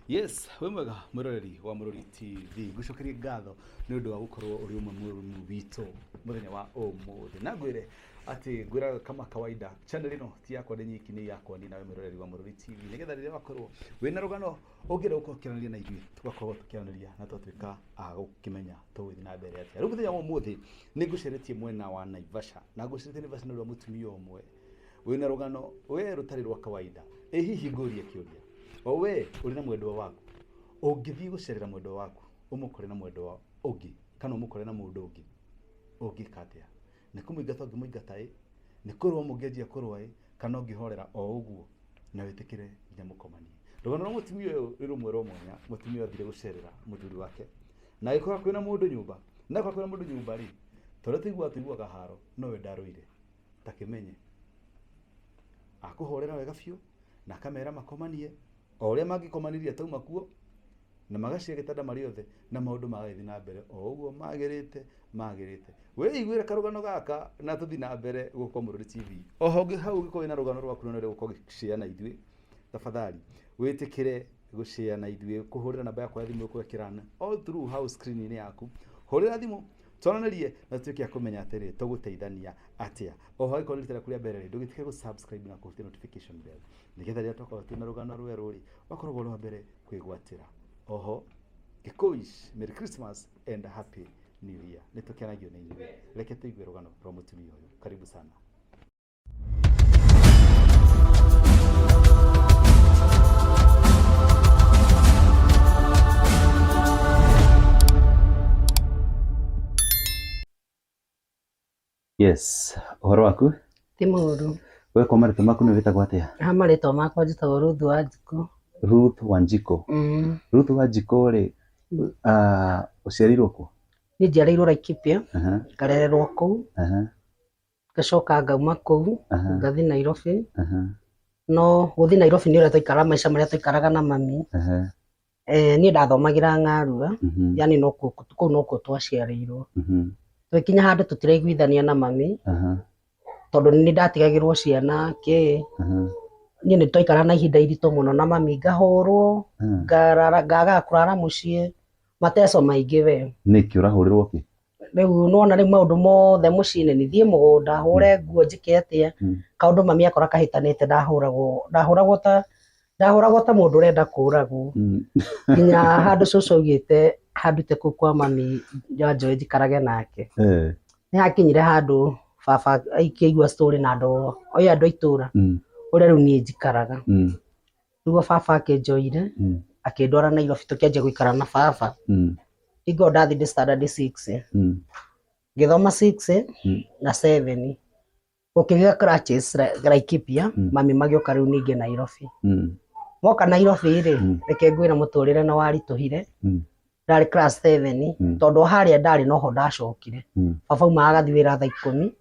Yes, wĩ mwega mwĩroreri wa Mũrori TV. Ngũcokerie ngatho nĩ ũndũ wa gũkorwo ũrĩ ũmwe mũrũmu witũ mũthenya wa ũmũthĩ. Na ngwĩre atĩ ngwĩraga kama kawaida channel ĩno ti yakwa ndĩ nyiki, nĩ yakwa niĩ nawe mwĩroreri wa Mũrori TV. Nĩgetha rĩrĩa wakorwo wĩna rũgano ũngĩenda gũkorwo ũkĩaranĩria na ithuĩ, tũgakorwo tũkĩaranĩria na twatuĩka a gũkĩmenya tũgũthiĩ na mbere atĩa. Rĩu mũthenya wa ũmũthĩ nĩ ngũceretie mwena wa Naivasha, na ngũceretie Naivasha nĩ ũndũ wa mũtumia ũmwe wĩna rũgano we rũtarĩ rwa kawaida. Ĩ hihi ngũrie kĩũria, o we ũrĩ na mwendwa waku, ũngĩthiĩ gũcerera mwendwa waku ũmũkore na mwendwa ũngĩ kana ũmũkore na mũndũ ũngĩ, ũngĩka atĩa? Nĩ kũmũingata ũngĩmũingata ĩ, nĩ kũrũa mũngĩanjia kũrũa ĩ, kana ũngĩhorera o ũguo na wĩtĩkĩre nginya mũkomanie? Rũgano rwa mũtumia ũyũ nĩ rũmwe rwa mwanya. Mũtumia ũyũ athire gũcerera mũthuri wake na agĩkora kwĩna mũndũ nyũmba, na akora kwĩna mũndũ nyũmba rĩ, tondũ tũiguaga haro, no we ndarũire. Ta kĩmenye akũhorera wega biũ na akamera makomanie o ũrĩa mangĩkomanirie atauma kuo, na magacia gĩtanda marĩ othe, na maũndũ magagĩthiĩ na mbere o ũguo magĩrĩte magĩrĩte. Wĩiguĩre karũgano gaka na tũthiĩ na mbere gũkũ Mũrori TV. Oho hau ũngĩkorwo wĩna rũgano rwaku na nĩũrenda gũkorwo ũgĩshare na ithuĩ, tafadhali wĩtĩkĩre gũshare na ithuĩ kũhũrĩra namba yakwa ya thimũ ũkwekĩra all through hau screen-inĩ yaku. Hũrĩra thimũ twaranĩrie na tuĩke a kũmenya atĩrĩ tũgũteithania atĩa. Oho angĩkorwo nĩ rita rĩaku rĩa mbere rĩ, ndũgĩtige gũ subscribe na kũhutia notification bell, nĩgetha rĩrĩa twakorwo twĩna rũgano rwerũ rĩ, ũgakoragwo ũrĩ wa mbere kwĩgwatĩra. Oho ngĩkũwish Merry Christmas and a Happy New Year. Nĩ tũkenagio nĩ inyuĩ. Reke tũigue rũgano rwa mũtumia ũyũ. Karibu sana. Yes, ũhoro waku? Ti mũũru. We kwa marĩtwa maku nĩ wĩtagwo atĩa? Ha marĩtwa makwa njĩtagwo Ruth Wanjikũ. Ruth Wanjikũ. Ruth Wanjikũ rĩ, ũciarĩirwo kũ? Niĩ njiarĩirwo Laikipia, ngarererwo kũu, ngacoka ngauma kũu, ngathiĩ Nairobi. No gũthiĩ Nairobi nĩ ũrĩa twaikaraga maica marĩa twaikaraga na mami. Niĩ ndathomagĩra Ng'arua, yani nokuo kũu nokuo twaciarĩirwo. Tũgĩkinya handũ tũtiraiguithania na mami, tondũ nĩ ndatigagĩrwo ciana kĩ. Niĩ nĩ twaikaraga na ihinda iritũ mũno na mami, ngahũrwo, ngarara, ngagaga kũrara mũciĩ, mateso maingĩ we. Nĩkĩ ũrahũrĩrwo kĩ? Rĩu nĩwona rĩu maũndũ mothe mũciĩ-inĩ nĩ thiĩ mũgũnda, hũre nguo, njĩke atĩa, kaũndũ mami akora kahĩtanĩte ndahũragwo, ndahũragwo ta mũndũ ũrenda kũragwo. Nginya handũ cũcũ augĩte handute kũu kwa mami njanjoe njikarage nake. Nĩ hakinyire handũ baba akĩigua story na andũ oĩ andũ a itũra ũrĩa rĩu niĩ njikaraga. Nĩguo baba akĩnjoire akĩndwara Nairobi tũkĩanjia gũikara na baba. Hingo ĩyo ndathiĩ ndĩ standard 6. Ngĩthoma 6 na 7. Gũkĩgĩa crutches Laikipia, mami magĩũka rĩu ningĩ Nairobi. Moka Nairobi rĩ, reke ngwĩre mũtũrĩre nĩ waritũhire. Ndarĩ class 7, tondũ harĩa ndarĩ noho ndacokire. Baba aumaga agathiĩ wĩra thaa ikũmi.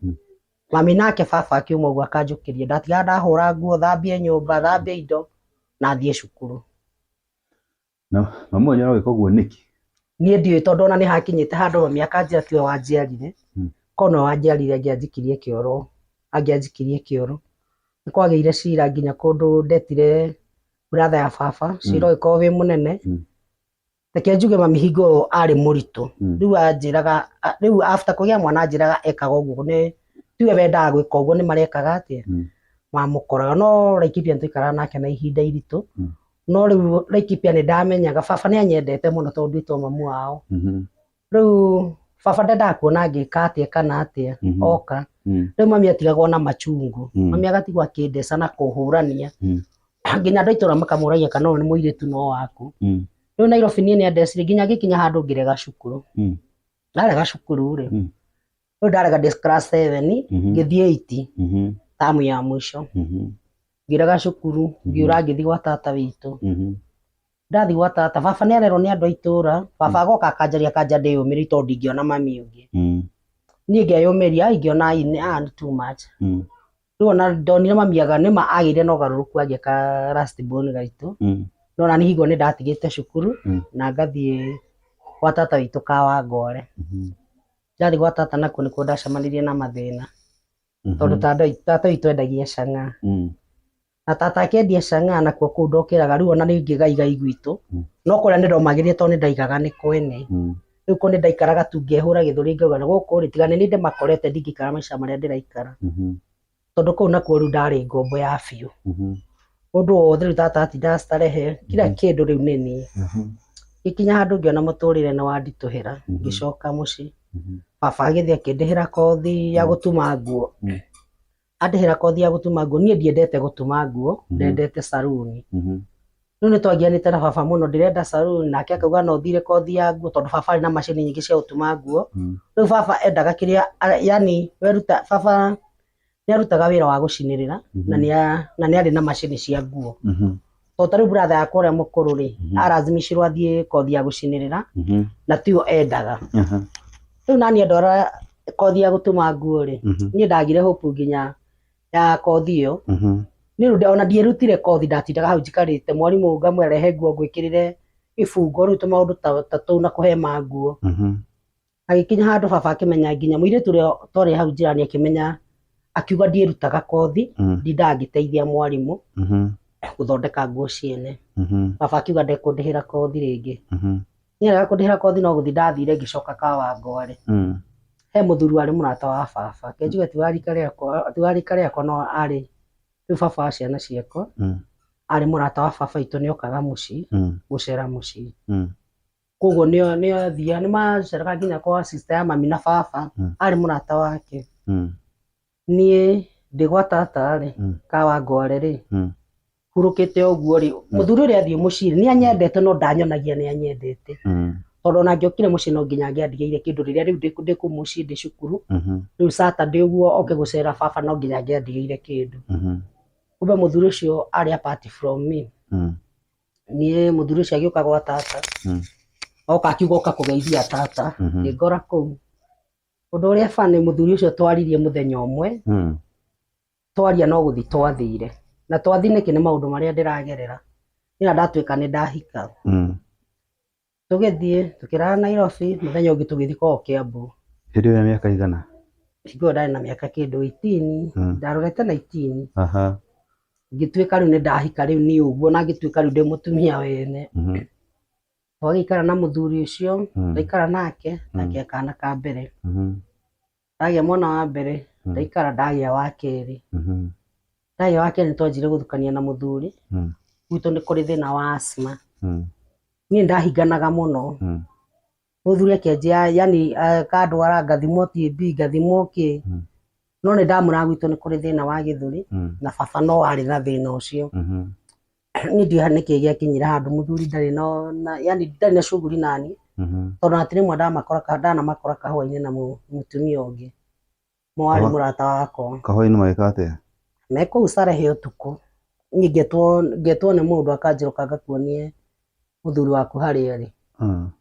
Mami nake baba akiuma ũguo akanjũkĩria. Ndatigaga ndahũra nguo, thambie nyũmba, thambie indo, na thiĩ cukuru. Na mami wanyu aragwĩka ũguo nĩkĩ? Niĩ ndiũĩ tondũ ona nĩ hakinyĩte handũ mami akanjĩra tiwe wanjiarire. Korwo nĩwe wanjiarire angĩanjikirie kĩoro, angĩanjikirie kĩoro. Nĩ kwagĩire cira nginya kũndũ ndetire brother ya baba, cira ũgĩkorwo wĩ mũnene. Reke njuge mami hingo ĩyo arĩ mũritũ. Rĩu anjĩraga, rĩu after kũgĩa mwana anjĩraga ekaga ũguo nĩ tiwe wendaga gwĩka ũguo nĩ marekaga atĩa? Mamũkoraga. No Laikipia nĩ twaikaraga nake na ihinda iritũ. No rĩu Laikipia nĩ ndamenyaga baba nĩ anyendete mũno tondũ nduĩtwo mamu wao. Rĩu baba ndendaga kuona ngĩka atĩa kana atĩa oka. Rĩu mami atigagwo na machungu. Mami agatigwo akĩndeca na kũhũrania. Nginya andũ a itũra makamũragia kana ũyũ nĩ mũirĩtu no waku. Rĩu Nairobi niĩ nĩ andecire nginya ngĩkinya handũ ngĩrega cukuru. Ndarega cukuru rĩ, rĩu ndarega ndĩ class 7, ngĩthiĩ 8 tamu ya mũico. Ngĩrega cukuru, ngĩũra ngĩthiĩ gwa tata witũ. Ndathiĩ gwa tata, baba nĩ arerwo nĩ andũ a itũra, baba agoka akanjaria akanja ndĩyũmĩrie tondũ ndingĩona mami ũngĩ. Niĩ ngeyũmĩria, ngĩona nĩ too much. Rĩu ona ndonire mami aga nĩma agĩire na ũgarũrũku agĩa ka last born gaitũ. No ona nĩ hingo nĩ ndatigĩte cukuru na ngathiĩ gwa tata witũ Kawangware. Ndathiĩ gwa tata nakuo nĩkuo ndacemanirie na mathĩna. Tondũ tata witũ endagia chang'aa. Na tata akĩendia chang'aa nakuo kũu ndokĩraga rĩu ona nĩ gaigai gwitũ. Mm. No kũrĩa nĩ ndomagĩrĩria tondũ nĩ ndaigaga nĩ kwene. Mm. Rĩu kũu nĩ ndaikaraga tu ngehũra gĩthũri ngauga na gũkũ rĩ tiga nĩ niĩ ndĩmakorete ndingĩikara maica marĩa ndĩraikara. Mhm. Tondũ kũu nakuo rĩu ndarĩ ngombo ya biũ. Mhm. Ũndũ wothe rĩu tata atindaga starehe kila kĩndũ rĩu nĩ niĩ. Mhm. Gĩkinya handũ ngĩona mũtũrĩre nĩ wanditũhĩra Mhm. ngĩcoka mũciĩ. Mhm. Baba agĩthiĩ akĩndĩhĩra kothi ya gũtuma nguo. Mm. Andĩhĩra kothi ya gũtuma nguo, niĩ ndiendete gũtuma nguo, Mhm. ndendete saruni. Mhm. Rĩu nĩ twagianĩte na baba mũno ndĩrenda saruni nake akauga no thire kothi ya nguo tondũ baba arĩ na macini nyingĩ cia gũtuma nguo. Mm. Rĩu baba endaga kĩrĩa yani weruta baba nĩ arutaga wĩra wa gũcinĩrĩra Mhm. na nĩ arĩ na macini cia nguo. Mhm. Tondũ ta rĩu brother yakwa ũrĩa mũkũrũ rĩ, Mhm. arazimicirwo athiĩ kothi ya gũcinĩrĩra Mhm. na tiyo endaga. Aha. Rĩu nani andwara kothi ya gũtuma nguo rĩ, Mhm. niĩ ndagire hope nginya ya kothi ĩyo. Mhm. Niĩ rĩu ona ndierutire kothi ndatindaga hau njikarĩte mwarimũ ngamwĩra rehe nguo ngwĩkĩrĩre ibungo rĩu tũmaũndũ ta tũu na kũhema nguo. Mhm. Agĩkinya handũ baba akĩmenya nginya mũirĩtu ũrĩa twarĩ hau njĩra-inĩ akĩmenya akiuga ndierutaga kothi Mm. ndindaga ngĩteithia mwarimũ Mhm. gũthondeka nguo ciene. Mhm. Baba akiuga ndekũndĩhĩra kothi rĩngĩ. Mhm. Niĩ kũndĩhĩra kothi no gũthiĩ ndathire ngĩcoka Kawangware. Mm. He mũthuri warĩ mũrata wa baba kenjuge ti wa rika rĩakwa ti wa rika rĩakwa no arĩ rĩu baba wa ciana ciakwa Mm. arĩ mũrata wa baba witũ nĩokaga mũciĩ Mm. gũcera mũciĩ. Mm. Koguo nĩo athiaga nĩmaceraga nginya kwa sister ya mami na baba Mm. arĩ mũrata wake. Mm. Niĩ ndĩ gwa tata rĩ Mm. Kawangware rĩ Mm. hurũkĩte ũguo rĩ mũthuri ũrĩa athiĩ mũciĩ nĩ anyendete no ndanyonagia nĩ anyendete. Mm. Tondũ ona angĩokire mũciĩ no nginya angĩandigĩire kĩndũ rĩrĩa rĩu ndĩ kũu mũciĩ ndĩ cukuru. Mhm. Rĩu Saturday ũguo oke gũcera baba no nginya angĩandigĩire kĩndũ. Mhm. Kumbe mũthuri ũcio arĩ apart from me. Mm. Niĩ mũthuri ũcio agĩũka gwa tata. Mm. Oka akiuga oka kũgeithia tata. Mhm. Ngĩngora kũu. Ũndũ ũrĩa funny mũthuri ũcio twaririe mũthenya ũmwe. Mm. Twaria no gũthiĩ twathire. Na twathiĩ nĩkĩ nĩ maũndũ marĩa ndĩragerera. Niĩ na ndatuĩka nĩ ndahika. Mm. Tũgĩthiĩ tũkĩrara Nairobi mũthenya ũngĩ tũgĩthiĩ kwao Kiambu. Hĩndĩ ĩyo ya mĩaka igana? Hingo ĩyo ndarĩ na mĩaka kĩndũ 18, Mm. ndarorete 19. Aha. Ngĩtuĩka rĩu nĩ ndahika rĩu niĩ ũguo na ngĩtuĩka rĩu ndĩ mũtumia wene. Mhm. Twagĩikara na mũthuri ũcio, Mm. ndaikara nake, ndagĩa kana ka mbere. Mhm. Ndagĩa mwana wa mbere, Mm. ndaikara ndagĩa wa kerĩ. Mhm. Ndagĩa wa kerĩ nĩtwanjire gũthukania na mũthuri. Mm. Gwitũ nĩ kũrĩ thĩna wa asthma. Mm. Niĩ ndahinganaga mũno. Mm. Mũthuri akĩanjia yani akandwara ngathimwo TB ngathimwo kĩ. Mm. No nĩ ndamwĩraga gwitũ nĩ kũrĩ thĩna wa gĩthũri Mm. na baba no arĩ na thĩna ũcio. Mhm. Niĩ ndiũĩ nĩkĩ gĩakinyire handũ mũthuri ndarĩ na yani ndarĩ na shughuli nani. Mhm. Tondũ hatirĩ rĩmwe ndamakora ndanamakora kahũa-inĩ na mũtumia ũngĩ. Mo arĩ mũrata wakwa. Kahũa-inĩ magĩka atĩa? Me kũu starehe ũtukũ. Niĩ ngetwo nĩ mũndũ akanjĩra ũka ngakuonie mũthuri waku harĩa arĩ. Mm.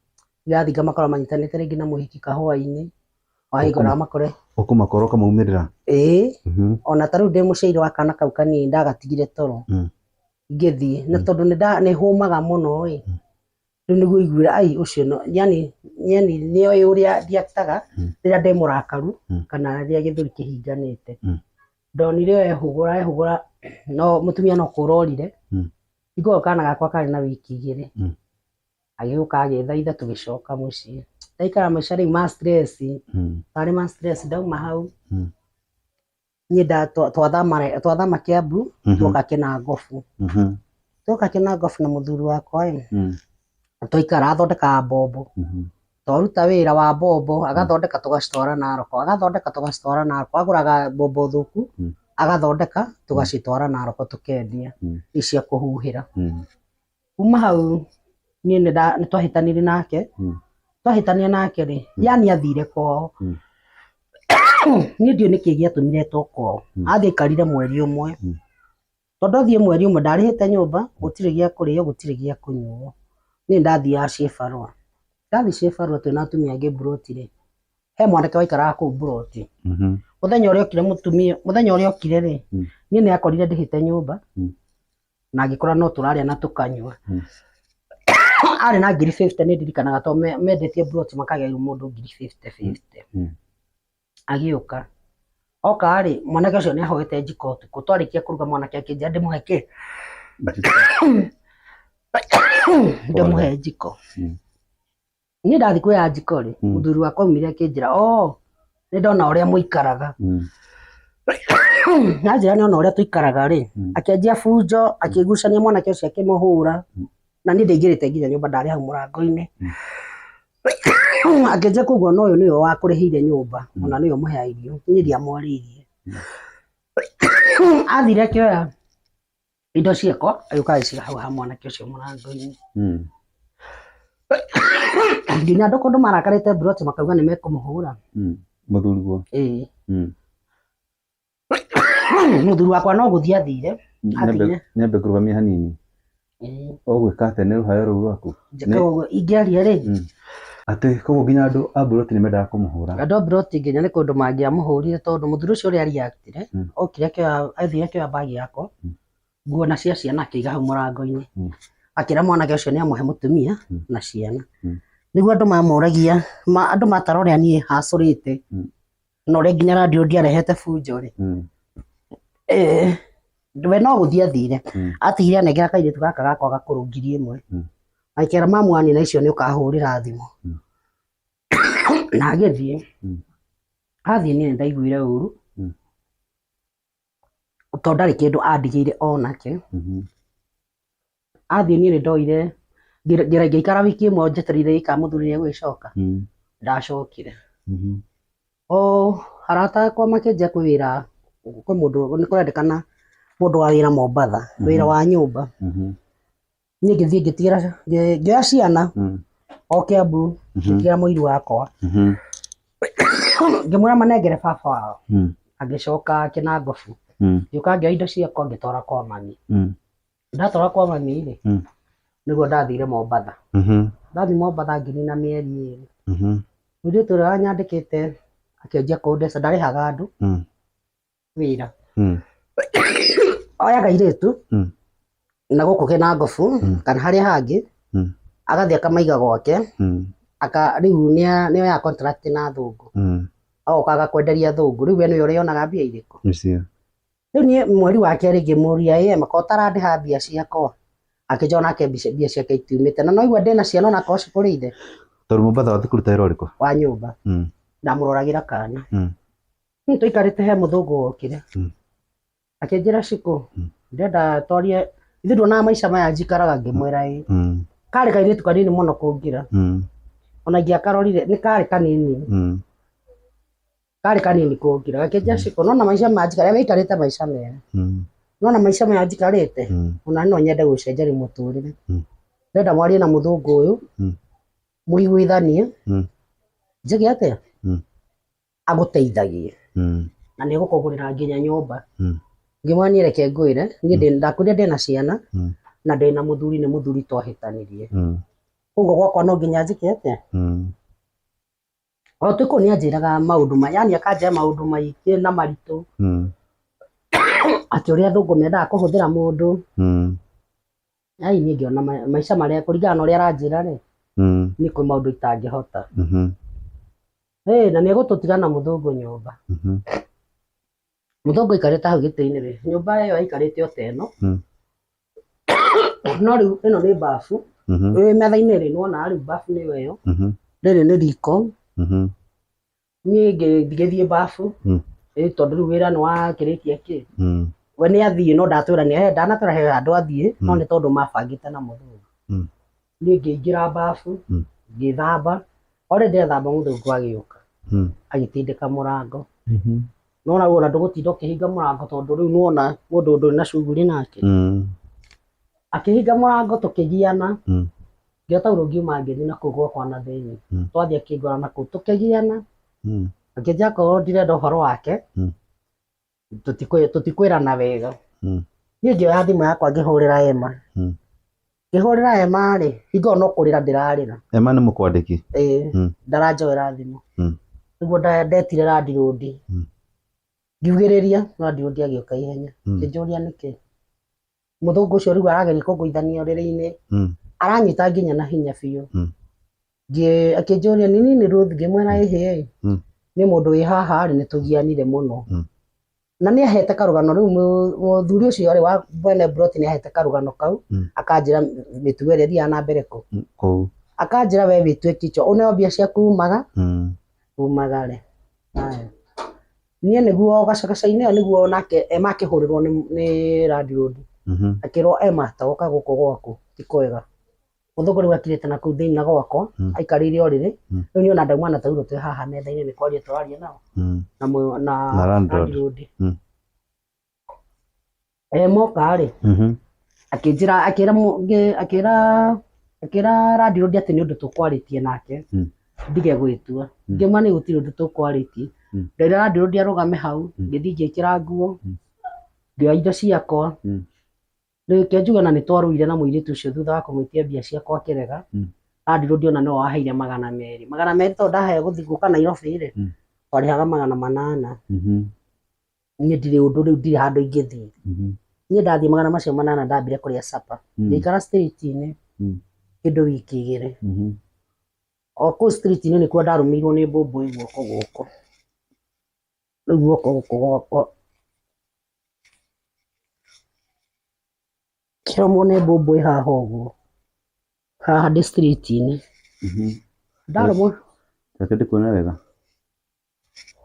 Ndathiĩ ngamakora manyitanĩte rĩngĩ na mũhiki kahũa-inĩ. Wahingũra makore. Ũkũmakora ũkamaumĩrĩra? Ĩĩ. Mhm. Ona ta rĩu ndĩ mũciaire wa kana kau kanini ndagatigire toro. Mm. Ngĩthiĩ na tondũ nĩ hũmaga mũno ĩ. Rĩu nĩguo iguĩra ai ũcio no yani yani nĩoĩ ũrĩa ndiaktaga rĩrĩa ndĩ mũrakaru kana rĩrĩa gĩthũri kĩhinganĩte. Ndonire ehũgũra no mũtumia no kũra orire. Hingo ĩyo kana gakwa karĩ na wiki igĩrĩ. Agĩũka agĩthaitha tũgĩcoka mũciĩ. Ndaikara maica rĩu ma stress. Tarĩ ma stress ndauma hau. Niĩ twathama Kiambu tuoka Kĩnangobu. Tuoka Kĩnangobu na mũthuri wakwa ĩ. Twaikara athondekaga mbombo. Twaruta wĩra wa mbombo agathondeka tũgacitwara Narok, agathondeka tũgacitwara Narok, agũraga mbombo thũku agathondeka tũgacitwara Narok tũkendia ici cia kũhuhĩra. Kuma hau niĩ nĩ twahĩtanirie nake. Twahĩtania nake rĩ, yani athire kwao. Niĩ ndiũĩ nĩkĩ gĩatũmire etwo kwao. Athiĩ aikarire mweri ũmwe. Tondũ athiĩ mweri ũmwe ndarĩhĩte nyũmba, gũtirĩ gĩa kũrĩo, gũtirĩ gĩa kũnyuo. Niĩ ndathiaga ciĩbarũa. Ndathiĩ ciĩbarũa twĩna atumia angĩ mburoti rĩ, he mwanake waikaraga kũu mburoti. Mũthenya ũrĩa okire mũtumia, mũthenya ũrĩa okire rĩ, niĩ nĩ akorire ndĩhĩte nyũmba na agĩkora no tũrarĩa na tũkanyua. Arĩ na ngiri 50 nĩ ndirikanaga tondũ mendetie mburoti makagaĩrwo mũndũ ngiri 50 50. Agĩũka. Oka rĩ, mwanake ũcio nĩ ahoete njiko ũtukũ, twarĩkia kũruga mwanake akĩnjĩra ndĩmũhe kĩ? Ndĩmũhe njiko. Niĩ ndathiĩ kuoya njiko rĩ, mũthuri wakwa aumire akĩnjĩra, oh, nĩ ndona ũrĩa mũikaraga. Na njĩra nĩ ona ũrĩa tũikaraga rĩ, akĩanjia bunjo, akĩgucania mwanake ũcio akĩmũhũra. Na niĩ ndaingĩrĩte nginya nyũmba, ndarĩ hau mũrango-inĩ. Akĩnjia koguo na ũyũ nĩwe wakũrĩhĩire nyũmba, ona nĩwe ũmũheaga irio, niĩ ndiamwarĩirie. Athire akĩoya indo ciakwa, agĩũka agĩciga hau ha mwanake ũcio mũrango-inĩ. Nginya andũ kũndũ marakarĩte mburoti makauga nĩ mekũmũhũra. Mũthuriguo. Ĩĩ. Mũthuri wakwa no gũthiĩ athire. Athire. Nyambe ngũrũgamie hanini. Ũgwĩka atĩa nĩ rũhayo rũu rwaku? Njĩkaga ũguo ingĩaria rĩ. Atĩ koguo nginya andũ a mburoti nĩ mendaga kũmũhũra. Andũ a mburoti nginya nĩ kũndũ mangĩamũhũrire tondũ mũthuri ũcio ũrĩa reactire, okire akĩoya, athire akĩoya bagi yakwa, nguo na cia ciana akĩiga hau mũrango-inĩ. Akĩra mwanake ũcio nĩ amũhe mũtumia na ciana. Nĩguo andũ mamũragia, andũ matara ũrĩa niĩ hacũrĩte, na ũrĩa nginya radio ndiarehete bunjo rĩ. We no gũthiĩ athire. Atigire anengera kairĩtu gaka gakwa gakũrũ 1,000. Akĩra mamu wanina icio nĩ ũkahũrĩra thimũ. Na agĩthiĩ. Athiĩ niĩ nĩ ndaiguire ũru. Tondũ ndarĩ kĩndũ andigĩire onake. Athiĩ niĩ nĩ ndoire, ngĩikara wiki ĩmwe njetereire ĩka mũthuri nĩ egũgĩcoka. Ndacokire. O arata akwa makĩnjia kwĩ wĩra, kwĩ mũndũ nĩ kũrendekana mũndũ wa wĩra Mombatha, wĩra wa nyũmba. Niĩ ngĩthiĩ ngĩtigĩra, ngĩoya ciana o Kiambu, ngĩtigĩra mũiru wakwa. Ngĩmwĩra manengere baba wao. Agĩcoka Kĩnangobu. Ngĩũka ngĩoya indo ciakwa ngĩtwara kwa mami. Ndatwara kwa mami rĩ, nĩguo ndathire Mombatha. Ndathiĩ Mombatha ngĩnina mĩeri 2. Mũirĩtu ũrĩa wanyandĩkĩte akĩanjia kũndeca, ndarĩhaga andũ wĩra. Oyaga airĩtu na gũkũ Kĩnangobu kana harĩa hangĩ, agathiĩ akamaiga gwake, aka rĩu nĩoyaga contract na athũngũ. Agoka agakwenderia athũngũ, rĩu we nĩwe ũrĩonaga mbia irĩkũ. Rĩu niĩ mweri wa kerĩ ngĩmũria, ĩ Emma, ko ũtarandĩha mbia ciakwa? Akĩnjĩra onake mbia ciake itiumĩte. Na no igua ndĩna ciana onakorwo cikũrĩire. Tondũ Mombatha wathiĩ kũruta wĩra ũrĩkũ? Wa nyũmba. Ndamũroragĩra kana. Rĩu tũikarĩte he mũthũngũ wokire. Akĩnjĩra Shiko, ndĩrenda twarie, ithuĩ nduonaga maica maya njikaraga, ngĩmwĩra ĩ. Karĩ kairĩtu kanini mũno kũngĩra. Ona ingĩakarorire, nĩ karĩ kanini. Karĩ kanini kũngĩra. Gakĩnjĩra Shiko, nona maica maya njikarĩte, wĩikarĩte maica mega. Nona maica maya njikarĩte, ona no nyende gũcenjeria mũtũrĩre. Ndĩrenda mwarie na mũthũngũ ũyũ, mũiguithanie, njĩke atĩa? Agũteithagie. Na nĩ egũkũgũrĩra nginya nyũmba. Ngĩmwĩra niĩ reke ngwĩre, niĩ ndakwĩrire ndĩna ciana, na ndĩna mũthuri, nĩ mũthuri twahĩtanirie. Koguo gwakwa no nginya njĩke atĩa? O twĩ kũu nĩ anjĩraga maũndũ ma, yani akanjĩra maũndũ maingĩ na maritũ. Atĩ ũrĩa athũngũ mendaga kũhũthĩra mũndũ. Ai niĩ ngĩona maica marĩa kũringana na ũrĩa aranjĩra rĩ, niĩ kwĩ maũndũ itangĩhota. Na nĩ egũtũtiga na mũthũngũ nyũmba. Mũthũngũ aikarĩte hau gĩtĩ-inĩ rĩ, nyũmba ĩyo aikarĩte o ta ĩno. No rĩu ĩno nĩ bafu. Wĩ metha-inĩ rĩ, nĩwona rĩu bafu nĩyo ĩyo. Rĩrĩ nĩ riko. Niĩ ngĩthiĩ bafu. Tondũ rĩu wĩra nĩ wakĩrĩkia kĩ. We nĩ athiĩ no ndatwĩra nĩ ndanatwĩra he handũ athiĩ, no nĩ tondũ mabangĩte na mũthũngũ. Niĩ ngĩingĩra bafu, ngĩthamba. O rĩrĩa ndĩrethamba mũthũngũ agĩũka. Agĩtindĩka mũrango. Nona wona ndũgũtinda ũkĩhinga mũrango tondũ rĩu nĩwona mũndũ ndũrĩ na shughuli nake. Akĩhinga mũrango tũkĩgiana. Ngĩoya taurũ ngiuma ngĩthiĩ na kũu gwakwa na thĩinĩ. Twathiĩ akĩngora na kũu tũkĩgiana. Akĩnjĩra akorwo ndirenda ũhoro wake, tũtikwĩrana wega. Niĩ ngĩoya thimũ yakwa ngĩhũrĩra Emma. Ngĩhũrĩra Emma rĩ, hingo ĩyo no kũrĩra ndĩrarĩra. Emma nĩ mũkwandĩki? Ĩĩ, ndaranjoera thimũ. Nĩguo ndetire landlord. Ngiugĩrĩria, landlord agĩũka ihenya. Akĩnjũria nĩkĩ. Mũthũngũ ũcio rĩu arageria kũngũithania ũrĩrĩ-inĩ. Aranyita nginya na hinya biũ. Akĩnjũria nĩ nini Ruth, ngĩmwĩra ĩhĩ. Nĩ mũndũ wĩ haha rĩ, nĩ tũgianire mũno. Na nĩ ahete karũgano rĩu mũthuri ũcio arĩ wa mwene broti nĩ ahete karũgano kau akanjĩra mĩtugo ĩrĩa ĩthiaga na mbere kũu. Kũu. Akanjĩra we wĩtue kichwa ũneo mbia ciaku umaga umagare. Haya. Niĩ nĩguo gacagaca-inĩ ĩyo nĩguo nake Emma akĩhũrĩrwo nĩ landlord. Akĩrwo Emma ta ũka gũkũ gwaku ti kwega. Mũthũngũ rĩu akirĩte na kũu thĩinĩ na gwakwa aikarĩire ũrĩrĩ. Rĩu niĩ ona ndauma na taurũ twĩ haha metha-inĩ nĩ kwaria tũraria nao na Na landlord. landlord. Moka rĩ akĩnjĩra akĩra akĩra akĩra landlord atĩ nĩ ũndũ tũkwarĩtie nake ndige gwĩtua. Ngĩmwĩra nĩ gũtirĩ ũndũ tũkwarĩtie. Ndĩra landlord arũgame hau ngĩthiĩ ngĩkĩra nguo ngĩoya indo ciakwa. Reke njuge na nĩ twarũire na mũirĩtu ũcio thutha wa kũmwĩtia mbia ciakwa akĩrega. Landlord ona no waheire 200. 200 tondũ ndaheo gũthiĩ gũka Nairobi rĩ twarĩhaga 800. Niĩ ndirĩ ũndũ rĩu ndirĩ handũ ingĩthiĩ. Niĩ ndathiĩ 800 ndambire kũrĩa supper. Ngĩikara street-inĩ kĩndũ wiki 2. O kũu street-inĩ nĩkuo ndarũmĩirwo nĩ mbũmbũĩ guoko gũkũ. Rĩu guoko gũkũ gwakwa kĩrũmwo nĩ mbũmbũĩ haha ũguo. Haha ndĩ street-inĩ. Ndarũmwo Reke ndĩkuone wega.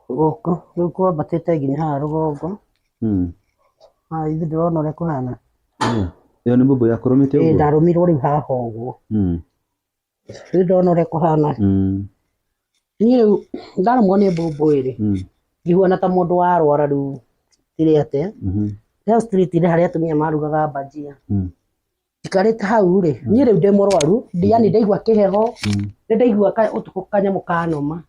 Gũkũ rĩu kwambatĩte nginya haha rũgongo. Haha ithe ndĩrona ũrĩa kũhana. Ĩyo nĩ mbũmbũĩ yakũrũmĩte Ĩĩ ũguo? ndarũmirwo rĩu haha ũguo. Rĩu ndĩrona ũrĩa kũhana. Niĩ rĩu ndarũmwo nĩ mbũmbũĩ rĩ ngĩhuana ta mũndũ warwara rĩu tirĩ atĩa. Hau street-inĩ harĩa atumia marugaga bhajia. Njikarĩte hau rĩ niĩ rĩu ndĩ mũrwaru yani ndaigua kĩheho nĩ ndaigua ũtukũ kanyamũ kanoma.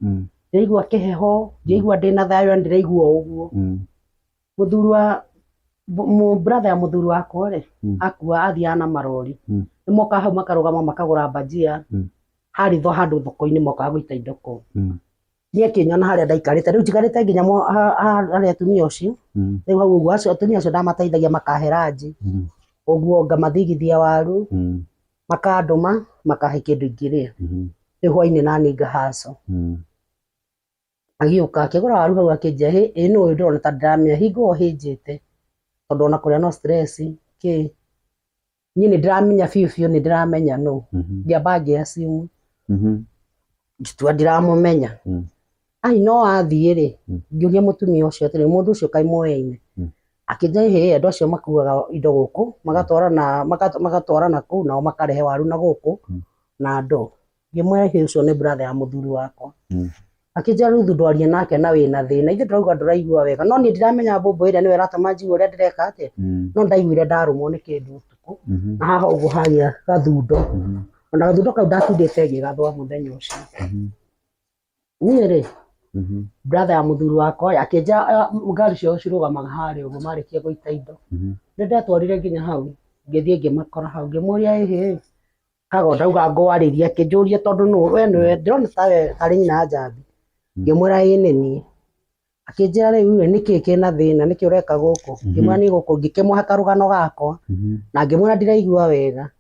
Ndĩraigua kĩheho ndĩraigua ndĩna thayũ na ndĩraigua ũguo. Mũthuri wa brother ya mũthuri wakwa rĩ akua athiaga na marori. Nĩ mokaga hau makarũgama makagũra bhajia harĩ handũ thoko-inĩ mokaga gũita indo kũu. Niĩ akĩnyona harĩa ndaikarĩte rĩu njikarĩte nginya harĩa atumia ũcio. Rĩu hau ũguo acio atumia acio ndamateithagia makahe ranji. Ũguo ngamathigithia waru makandũma makahe kĩndũ ingĩrĩa. Rĩu hwainĩ nani ngahaco. Agĩũka akĩgũra waru hau akĩnjĩra hĩ ĩ nũ ũyũ ndĩrona ta ndĩramenya hingo hĩnjĩte tondũ ona kũrĩa no stress kĩ. Niĩ nĩ ndĩramenya biũ biũ nĩ ndĩramenya nũ. Ngĩamba ngĩ assume. Ngĩtua ndiramũmenya. Ai no athiĩ rĩ ngĩũria mũtumia ũcio atĩrĩ mũndũ ũcio kaĩ mũyaine. Akĩnjĩra hĩ andũ acio makuaga indo gũkũ magatwara na magatwara na kũu nao makarehe waru na gũkũ na ndoo. Ngĩmwĩra hĩ ũcio nĩ brother ya mũthuri wakwa. Akĩnjĩra rĩu ndwarie nake na wĩna thĩna ithuĩ tũrauga ndũraigua wega no niĩ ndiramenya mbũmbũ ĩrĩa nĩwe ĩratũma njigue ũrĩa ndĩreka atĩa. No ndaiguire ndarũmwo nĩ kĩndũ ũtukũ na haha ũguo hagĩa gathundo. Ona gathundo kau ndatindĩte ngĩgathũa mũthenya ũcio. Niĩ rĩ brother ya mũthuri wakwa akĩnjĩra ngari ciao cirũgamaga harĩa ũguo marĩkia gũita indo. Nĩ ndetwarire nginya hau ngĩthiĩ ngĩmakora hau ngĩmũria ĩhĩ kago ndauga ngwarĩrie akĩnjũria tondũ nũ we nĩwe ndĩrona ta we tarĩ nyina Njambi. Ngĩmwĩra ĩĩ nĩ niĩ. Akĩnjĩra rĩu rĩ nĩkĩ kĩna thĩna nĩkĩ ũreka gũkũ. Ngĩmwĩra niĩ gũkũ ngĩkĩmũhe karũgano gakwa na ngĩmwĩra ndiraigua wega.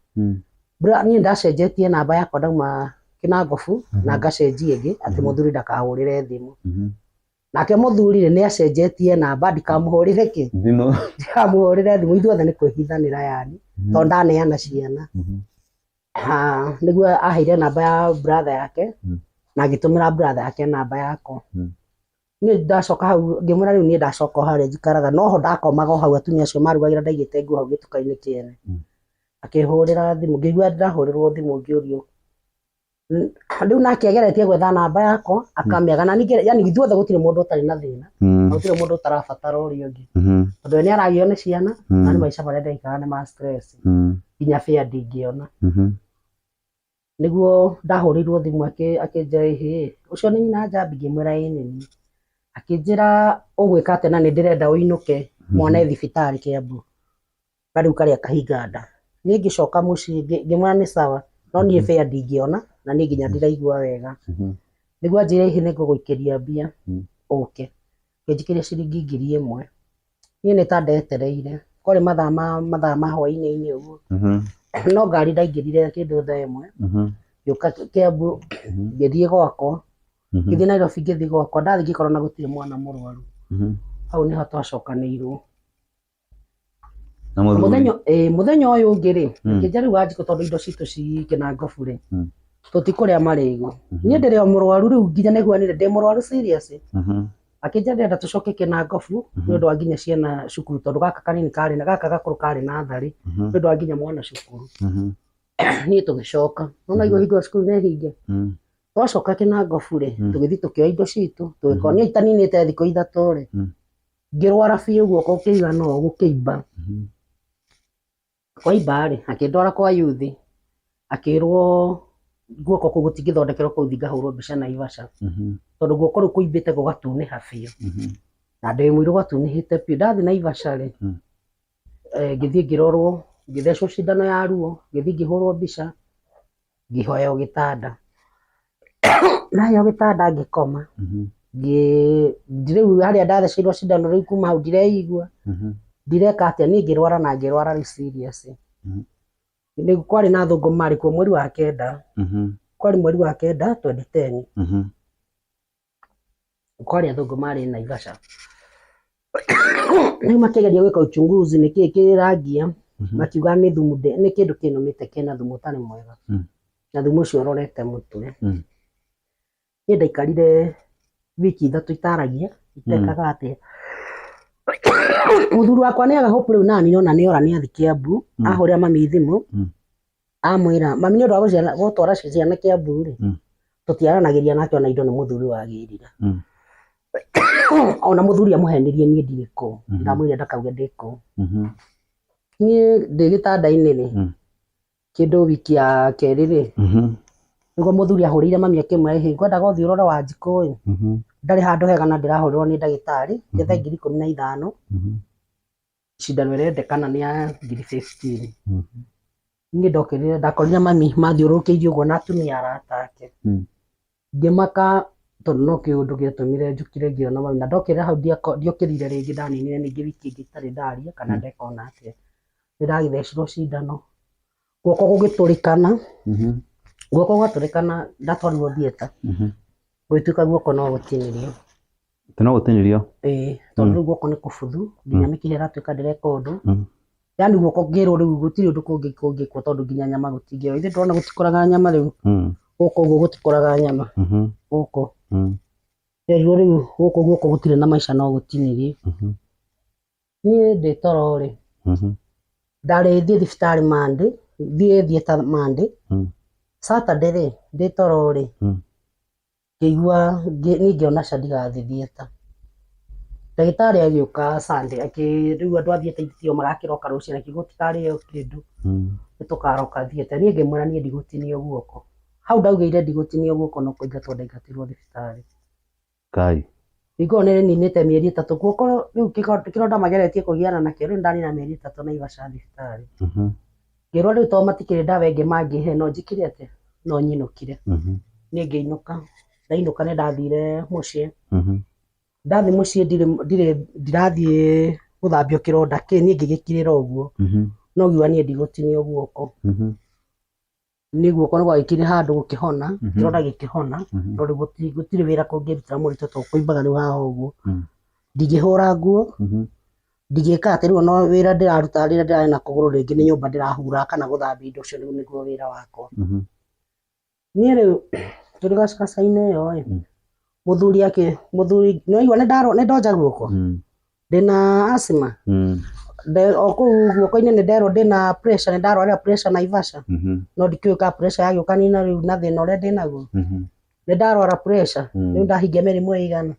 Niĩ ndacenjetie namba yakwa ndauma Kĩnangobu na ngacenjia ĩngĩ atĩ mũthuri ndakahũrĩre thimũ. Nake mũthuri rĩ nĩ acenjetie namba ndikamũhũrĩre kĩ Thimũ. Ndikamũhũrĩre thimũ ithuothe nĩ kwĩhithanĩra yani tondũ ndaneana ciana. Nĩguo aheire namba ya brother yake na agĩtũmĩra brother yake namba yakwa. Niĩ ndacoka hau ngĩmwĩra rĩu niĩ ndacoka o harĩa njikaraga noho ndakomaga o hau atumia acio marugagĩra ndaigĩte nguo hau gĩtuka-inĩ kĩene. Akĩhũrĩra thimũ ngĩigua ndahũrĩrwo thimũ ngĩũrio. Rĩu nake ageretie gwetha namba yakwa akamĩaga na ningĩ yani ithuothe gũtirĩ mũndũ ũtarĩ na thĩna na gũtirĩ mũndũ ũtarabatara ũrĩa ũngĩ. Tondũ we nĩ aragio nĩ ciana na nĩ maica marĩa ndĩraikara nĩ ma stress nginya fare ndingĩona. Nĩguo ndahũrĩirwo thimũ akĩnjĩra ĩhĩ ũcio nĩ nyina Njambi ngĩmwĩra ĩĩ nĩ niĩ. Akĩnjĩra ũgwĩka atĩa na nĩ ndĩrenda ũinũke mwana e thibitarĩ Kiambu na rĩu karĩa kahinga nda. Niĩ ngĩcoka mũciĩ ngĩmwĩra nĩ sawa no niĩ fare ndingĩona na niĩ nginya ndiraigua wega. Nĩguo anjĩre ĩhĩ nĩ ngũgũikĩria mbia ũke. Akĩnjikĩria ciringi 1000. Niĩ nĩ ta ndetereire kwarĩ mathaa ma hwainĩ-inĩ ũguo. No ngari ndaingĩrire kĩndũ thaa 1 ngĩũka Kiambu ngĩthiĩ gwakwa ngĩthiĩ Nairobi ngĩthiĩ gwakwa ndathiĩ ngĩkora ona gũtirĩ mwana mũrwaru. Hau nĩho twacokanĩirwo. Na mũthuri. Mũthenya mũthenya ũyũ ũngĩ rĩ, Mm. ngĩnja rĩu Wanjikũ tondũ indo citũ ci Kĩnangobu rĩ, Mm. tũtikũrĩa marĩgũ. Mhm. Niĩ ndĩrĩ o mũrwaru rĩu nginya nĩguanire ndĩ mũrwaru serious. Mhm. Akĩnja ndĩrenda tũcoke Kĩnangobu Mhm. nĩ ũndũ wa nginya ciana cukuru tondũ gaka kanini karĩ na gaka gakũrũ karĩ natharĩ Mhm. nĩ ũndũ wa nginya mwana cukuru. Mhm. Niĩ tũgĩcoka. Nona Mhm. hingo cukuru nĩ hinge. Mm. Twacoka Kĩnangobu rĩ, Mm. tũgĩthiĩ tũkĩoya indo citũ, tũgĩkorwo Mhm. niĩ itaninĩte thikũ ithatũ rĩ, Mm. ngĩrwara biũ guoko kĩigana ũũ gũkĩimba. Mhm. Kwaimba rĩ, akĩndwara kwa yuthi, akĩrwo guoko kũu gũtingĩthondekerwo kũu thiĩ ngahũrwo mbica Naivasha Mhm. tondũ guoko rĩu kũimbĩte gũgatunĩha biũ. Mhm. Na ndĩ mũirũ gwatunĩhĩte biũ. Ndathiĩ Naivasha rĩ, Mm. ngĩthiĩ ngĩrorwo, ngĩthecwo cindano ya ruo, ngĩthiĩ ngĩhũrwo mbica, ngĩheo gĩtanda. Ndaheo gĩtanda ngĩkoma. Mhm. Rĩu harĩa ndatheceirwo cindano rĩu kuma hau ndireigua, Mhm. ndireka atĩa, niĩ ngĩrwara na ngĩrwara rĩu serious. Mhm. Nĩ kwarĩ na athũngũ marĩ kuo mweri wa kenda, Mhm. kwarĩ mweri wa kenda 2010, Mhm. kwarĩ athũngũ marĩ Naivasha. Rĩu makĩgeria gwĩka uchunguzi nĩkĩĩ kĩrangia, Mhm. makiuga nĩ thumu nĩ kĩndũ kĩnũmĩte kĩna thumu ũtarĩ mwega. Mm. Na thumu ũcio ũrorete mũtwe. Mm. Niĩ ndaikarire wiki ithatũ itaragia, itekaga atĩa. Mũthuri wakwa nĩ aga hope rĩu nani ona nĩ ora nĩ athi Kiambu, Mm. ahũrĩra mami thimũ, Mm. amwĩra mami nĩ ũndũ wa gũtwara ciana Kiambu rĩ, Mm. tũtiaranagĩria nake ona indo nĩ mũthuri wagĩrire. Mm. Ona mũthuri amũhenirie niĩ ndirĩ kũu. Mhm. Ndamwĩrire ndakauge ndĩ kũu. Mhm. Niĩ ndĩ gĩtanda-inĩ rĩ, Mm. kĩndũ wiki ya kerĩ rĩ, Mhm. nĩguo mũthuri ahũrĩire mami akĩmwĩra ĩhĩ ngwendaga ũthiĩ ũrore Wanjikũ ĩ, Mhm. ndarĩ handũ hega na ndĩrahũrĩrwo nĩ ndagĩtarĩ, njethe Mhm. 15,000, Mhm. cindano ĩrendekana nĩ ya 15,000. Mhm. Niĩ ndokĩrire ndakorire mami mathiũrũrũkĩirie ũguo na atumia arata ake. Mm. Ngĩmaka tondũ no kĩũndũ gĩatũmire njũkire ngĩona mami na ndokĩrĩra hau ndiokĩrire rĩngĩ ndaninire ningĩ wiki ĩngĩ itarĩ ndaria kana Mm. ndeka ona atĩa. Nĩ ndagĩthecirwo cindano guoko gũgĩtũrĩkana, Mhm. guoko gwatũrĩkana ndatwarirwo theatre, Mhm. gũgĩtuĩka guoko no gũtinĩrio. Tĩ no gũtinĩrio. Ĩĩ, tondũ Mm. rĩu guoko nĩ kũbuthu nginya mĩkiha ĩratuĩka ndĩreka ũndũ. Mm. Yaani guoko ngĩrwo rĩu gũtirĩ ũndũ kũngĩ kũngĩkwo tondũ nginya nyama gũtingĩoyo. Ithuĩ ndĩrona gũtikũraga nyama rĩu. Mm. Gũkũ ũguo gũtikũraga nyama. Mhm. Gũkũ. Mm. Rĩu rĩu gũkũ guoko gũtirĩ na maica no gũtinĩrie. Mhm. Niĩ ndĩ toro rĩ, Mhm. ndarĩ thiĩ thibitarĩ Monday, thiĩ theatre Monday. Mm. Saturday rĩ, ndĩ toro rĩ, Mm. ngĩigua niĩ ngĩona ca ndigathiĩ theatre. Ndagĩtarĩ agĩũka Sunday, rĩu andũ a theatre itio marakĩroka rũciinĩ, akiuga gũtikarĩo kĩndũ, Mm. nĩtũkaroka theatre. Niĩ ngĩmwĩra niĩ ndigũtinio guoko. Hau ndaugĩire ndigũtinio guoko no kũingatwo ndaingatirwo thibitarĩ. Kai. Hingo ĩyo nĩninĩte mĩeri ĩtatũ guoko rĩu kĩronda mageretie kũgiana nakĩo rĩu ndanina mĩeri ĩtatũ Naivasha thibitarĩ. Mhm. Ngĩrwo rĩu to matikĩrĩ ndawa ĩngĩ mangĩhe no njĩkire atĩa, no nyinũkire. Mhm. Niĩ ngĩinũka, ndainũka nĩndathire mũciĩ. Mhm. Ndathiĩ mũciĩ ndirĩ ndirathiĩ gũthambio kĩronda kĩ niĩ ngĩgĩkirĩra ũguo. Mhm. No ngiuga niĩ ndigũtinio guoko. Mhm. Niĩ guoko nĩ gwagĩkire handũ gũkĩhona, Mhm. kĩronda gĩkĩhona, Mhm. no rĩu gũtirĩ wĩra kũngĩrutĩra mũritũ tondũ kũimbaga rĩu haha ũguo. Mm. Ndingĩhũra nguo, Mhm. ndingĩka atĩ rĩu no wĩra ndĩraruta rĩrĩa ndĩrarĩ na kũgũrũ rĩngĩ nĩ nyũmba ndĩrahura kana gũthambia indo ũcio rĩu nĩguo wĩra wakwa. Mhm. Niĩ rĩu tũrĩ gacagaca-inĩ ĩyo ĩ, Mm. mũthuri ake mũthuri nĩwaigua nĩ ndonja guoko, Mm. ndĩna asthma. Mm. O kũu guoko-inĩ nĩ nderwo ndĩna pressure, nĩ ndarwarĩra pressure Naivasha. Mhm. No ndikĩũĩ kana pressure yagĩũka nina rĩu na thĩna ũrĩa ndĩnaguo. Mhm. Nĩ ndarwara pressure, Mm. rĩu ndahingia mĩrimũ ĩigana?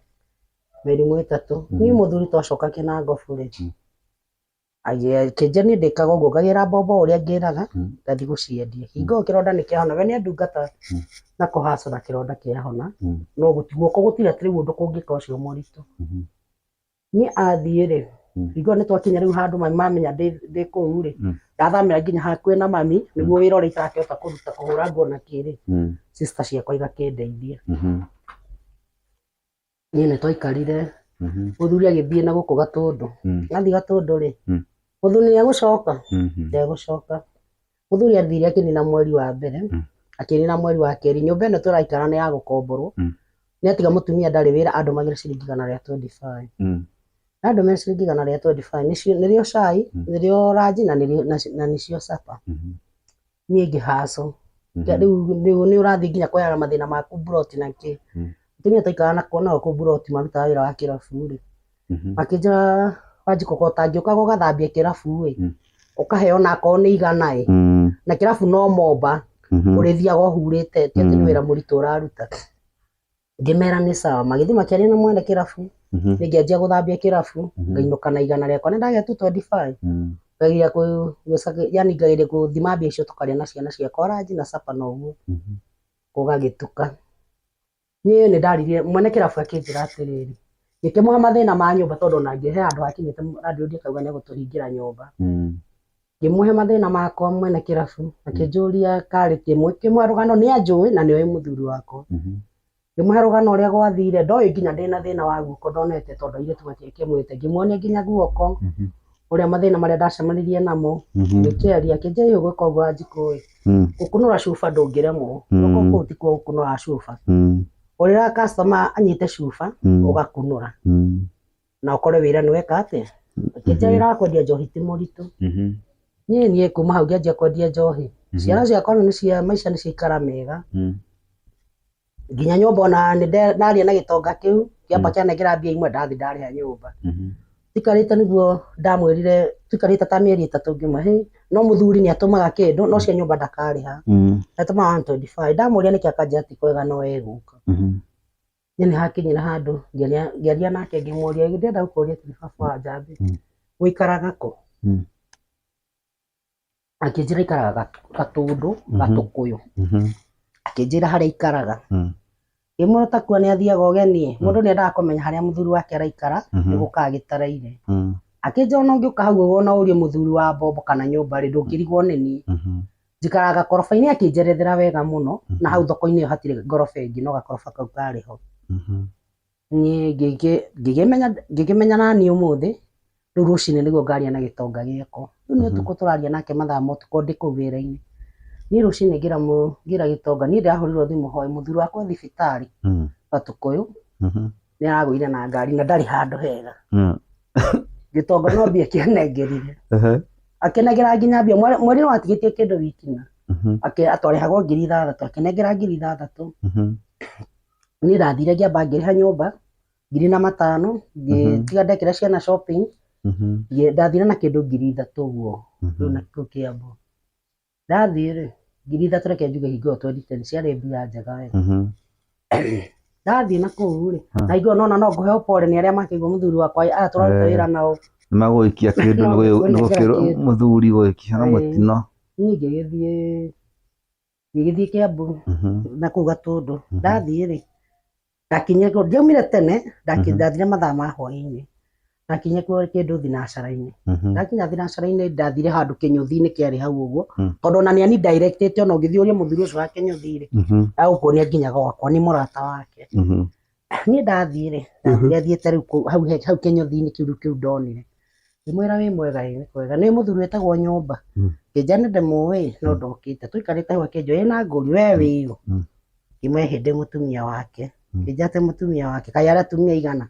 Mĩrimũ ĩtatũ. Mhm. Niĩ mũthuri twacoka Kĩnangobu rĩ, Mm. akĩnjĩra niĩ ndĩkaga ũguo ngagĩra mbombo ũrĩa ngĩraga, Mm. ngathiĩ gũciendia. Hingo ĩyo kĩronda nĩ kĩahona, we nĩ andungata Mm. na kũhacũra kĩronda kĩahona, Mm. no guoko gũtirĩ atĩ rĩu ũndũ kũngĩka ũcio mũritũ. Mhm. Niĩ athiĩ rĩ, Mm. hingo ĩyo nĩ twakinya rĩu handũ mami mamenya ndĩ kũu rĩ, Mm. ndathamĩra nginya hakuhĩ na mami, nĩguo wĩra ũrĩa itarakĩhota kũruta kũhũra nguo na kĩrĩ, Mm. sister ciakwa igakĩndeithia. Mhm. Niĩ nĩ twaikarire, Mhm. mũthuri agĩthiĩ na gũkũ Gatũndũ. Mm. Athiĩ Gatũndũ rĩ, Mm. mũthuri nĩ egũcoka? Mhm. Ndegũcoka. Mũthuri athire akĩnina mweri wa mbere, Mm. akĩnina mweri wa kerĩ, nyũmba ĩno tũraikara nĩ ya gũkomborwo. Mm. Nĩ atiga mũtumia ndarĩ wĩra andũmagĩra ciringi 125. Mm. Andũmĩra ciringi 125, nĩrĩo cai, nĩrĩo ranji na nĩrĩo na nĩcio supper. Niĩ ngĩhaco. Rĩu nĩ ũrathiĩ nginya kweherera mathĩna maku mburoti na kĩ. Atumia twaikaraga nao kũu mburoti marutaga wĩra wa kĩrabu rĩ, makĩnjĩra Wanjikũ ko ũtangĩũkaga ũgathambia kĩrabu ĩ, ũkaheo na akorwo nĩ 100 ĩ, na kĩrabu no momba ũrĩthiaga ũhurĩte, ti atĩ nĩ wĩra mũritũ ũraruta. Ngĩmera nĩ sawa, magĩthiĩ makĩaria na mwene kĩrabu, nĩngĩanjia gũthambia kĩrabu, ngainũka na 100 rĩakwa, nĩ ndagĩa 225. Ngageria yani ngageria gũthima mbia icio tũkarĩa na ciana ciakwa ranji na supper na ũguo, gũgagĩtuka. Niĩ nĩ ndaririe mwene kĩrabu akĩnjĩra atĩrĩrĩ, ngĩkĩmũhe mathĩna ma nyũmba tondũ ona he handũ hakinyĩte landlord akauga nĩ egũtũhingĩra nyũmba. Ngĩmũhe mathĩna makwa mwene kĩrabu, akĩnjũria karĩ kĩmwe, ngĩmũhe rũgano, nĩ anjũĩ na nĩoĩ mũthuri wakwa. Ngĩmũhe rũgano ũrĩa gwathire, ndoĩ nginya ndĩna thĩna wa guoko ndonete tondũ airĩtu matiakĩmwĩte, ngĩmuonia nginya guoko ũrĩa mathĩna marĩa ndacemanirie namo, ngĩkĩaria, akĩnjĩra ĩ ũgwĩka ũguo Wanjikũ ĩ, gũkunũra cuba ndũngĩremwo, guoko kũu tikuo gũkunũra cuba. Ũrĩraga customer anyite cuba ũgakunũra na ũkore wĩra nĩ weka atĩa. Akĩnjĩra wĩra wa kwendia njohi ti mũritũ. Niĩ kuma hau ngĩanjia kwendia njohi. Ciana ciakwa nĩ cia maica nĩ ciaikara mega. Nginya nyũmba ona nĩ ndaria na gĩtonga kĩu kĩamba kĩanengera mbia imwe ndathi ndarĩha nyũmba. Tũikarĩte nĩguo ndamwĩrire, tũikarĩte ta mĩeri 3 ngĩmwĩra, no mũthuri nĩ atũmaga kĩndũ no cia nyũmba ndakarĩha. Atũmaga 125. Ndamũria nĩkĩ akanjĩra ti kwega no egũka. Niĩ nĩ hakinyire handũ ngĩaria nake ngĩmũria, ndĩrenda gũkũria atĩrĩ baba wa Njambi, ũikaraga kũ? Akĩnjĩra aikaraga Gatũndũ, Gatũkũyũ. Akĩnjĩra harĩa aikaraga. Ngĩmwĩra takua nĩ athiaga ũgeni, mũndũ nĩ endaga kũmenya harĩa mũthuri wake araikara, nĩ gũkaga gĩtaraire. Akĩnjĩra ona ũngĩũka hau ũguo na ũrie mũthuri wa mbombo kana nyũmba rĩ, ndũngĩrigwo nĩ niĩ. Njikaraga gakoroba-inĩ, akĩnjerethera wega mũno, na hau thoko-inĩ ĩyo hatirĩ ngoroba ĩngĩ no gakoroba kau karĩ ho. Niĩ ngĩkĩmenya naniĩ ũmũthĩ, rĩu rũcinĩ nĩguo ngaria na gĩtonga gĩakwa. Rĩu nĩ ũtukũ tũraria nake mathaa ma ũtukũ ndĩ kũu wĩra-inĩ. Niĩ rũcinĩ ngĩra gĩtonga, niĩ ndĩrahũrĩrwo thimũ hoe mũthuri wakwa thibitarĩ Gatũkũyũ, nĩ aragũire na ngari na ndarĩ handũ hega. Gĩtonga no mbia kĩanengerire. Akĩnengera nginya mbia, mweri nĩ watigĩtie kĩndũ wiki na. Atwarĩhagwo 6,000, akĩnengera 6,000. Niĩ ndathire ngĩamba ngĩrĩha nyũmba 4,500, ngĩtiga ndekĩra ciana shopping, ndathire na kĩndũ 3,000 ũguo, rĩu na kũu Kĩambu. Ndathiĩ rĩ, 3,000 reke njuge hingo ĩyo 2010 ciarĩ mbia njega we. Ndathiĩ na kũu rĩ, na hingo ĩyo nona no ngũheo pole nĩ arĩa makĩigua mũthuri wakwa, aya tũraruta wĩra nao. Nĩ magũgĩikia kĩndũ, nĩ gũkĩrwo mũthuri gũgĩkinya na mũtino. Niĩ ngĩgĩthiĩ Kĩambu na kũu Gatũndũ. Ndathiĩ rĩ, ndakinyire kũu, ndiaumire tene, ndathire mathaa ma hwaĩ-inĩ. Ndakinyire kũu kĩndũ thinacara-inĩ. Ndakinya thinacara-inĩ ndathire handũ kĩnyũthi-inĩ kĩarĩ hau ũguo, tondũ ona nĩ ani directĩte ona ũngĩthiĩ ũrie mũthuri ũcio wa kĩnyũthi rĩ, agũkuonia nginya gwakwa, nĩ mũrata wake. Niĩ ndathiĩ rĩ, ndathire thiĩte rĩu kũu, hau kĩnyũthi-inĩ kĩu rĩu kĩu ndonire. Ngĩmwĩra wĩ mwega ĩ, nĩ kwega. Nĩ mũthuri wĩtagwo Nyũmba. Ngĩnjĩra nĩ ndĩmũĩ no ndokĩte. Tũikarĩte hau akĩnjũria ĩna ngũri we wĩ ũ? Ngĩmwĩra hĩndĩ mũtumia wake. Ngĩnjĩra atĩ mũtumia wake, kaĩ arĩ atumia aigana?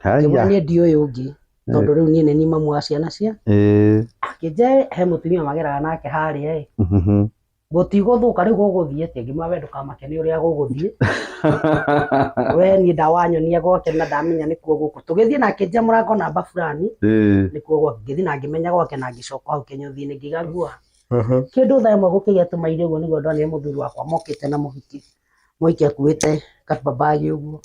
Ngĩmwĩra niĩ ndiũĩ ũngĩ, tondũ rĩu niĩ nĩ niĩ mamu wa ciana cia. Akĩnjĩra he mũtumia mageraga nake harĩa ĩ. Gũtigũthũka rĩu gũgũthiĩ atĩa? Ngĩmwĩra we ndũkamake nĩ ũrĩa gũgũthiĩ. We niĩ ndawanyonia gwake na ndamenya nĩkuo gũkũ. Tũgĩthiĩ na akĩnjĩra mũrango namba fulani, nĩkuo gwake. Ngĩthiĩ na ngĩmenya gwake na ngĩcoka hau kĩnyũthi-inĩ ngĩiga nguo. Kĩndũ thaa ĩmwe gũkĩgĩa tũmaire ũguo nĩguo ndonire mũthuri wakwa mokĩte na mũhiki. Mũhiki akuĩte kababagi ũguo.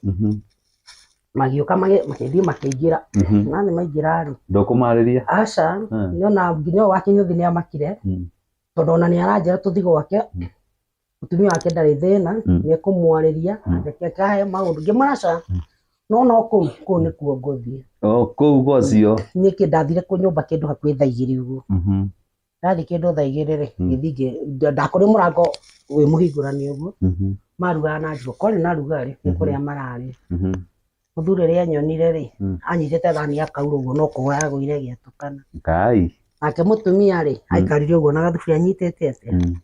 Magĩũka magĩthiĩ makĩingĩra. Na nĩ maingĩra rĩ. Ndũkũmarĩria? Aca, nĩona nginya ũyũ wa kĩnyũthi nĩ amakire. Tondũ ona nĩ aranjĩra tũthiĩ gwake. Mũtumia wake ndarĩ thĩna, nĩ ekũmwarĩria, akĩhe maũndũ. Ngĩmwĩra aca, no no kũu, kũu nĩkuo ngũthiĩ. O kũu gwacio. Niĩ kĩ ndathire kũ nyũmba kĩndũ hakuhĩ thaa igĩrĩ ũguo. Ndathiĩ kĩndũ thaa igĩrĩ rĩ, ngĩthiĩ ndakorire mũrango wĩ mũhingũranie ũguo. Marugaga na njiko, kwarĩ na rugarĩ, nĩ kũrĩa mararĩa. Mũthuri ũrĩa anyonire rĩ, anyitĩte thani ya kaurũ ũguo no kũgwa yagũire ĩgĩatũkana. Ngai. Nake mũtumia rĩ, aikarire ũguo na gathuburia anyitĩte atĩa.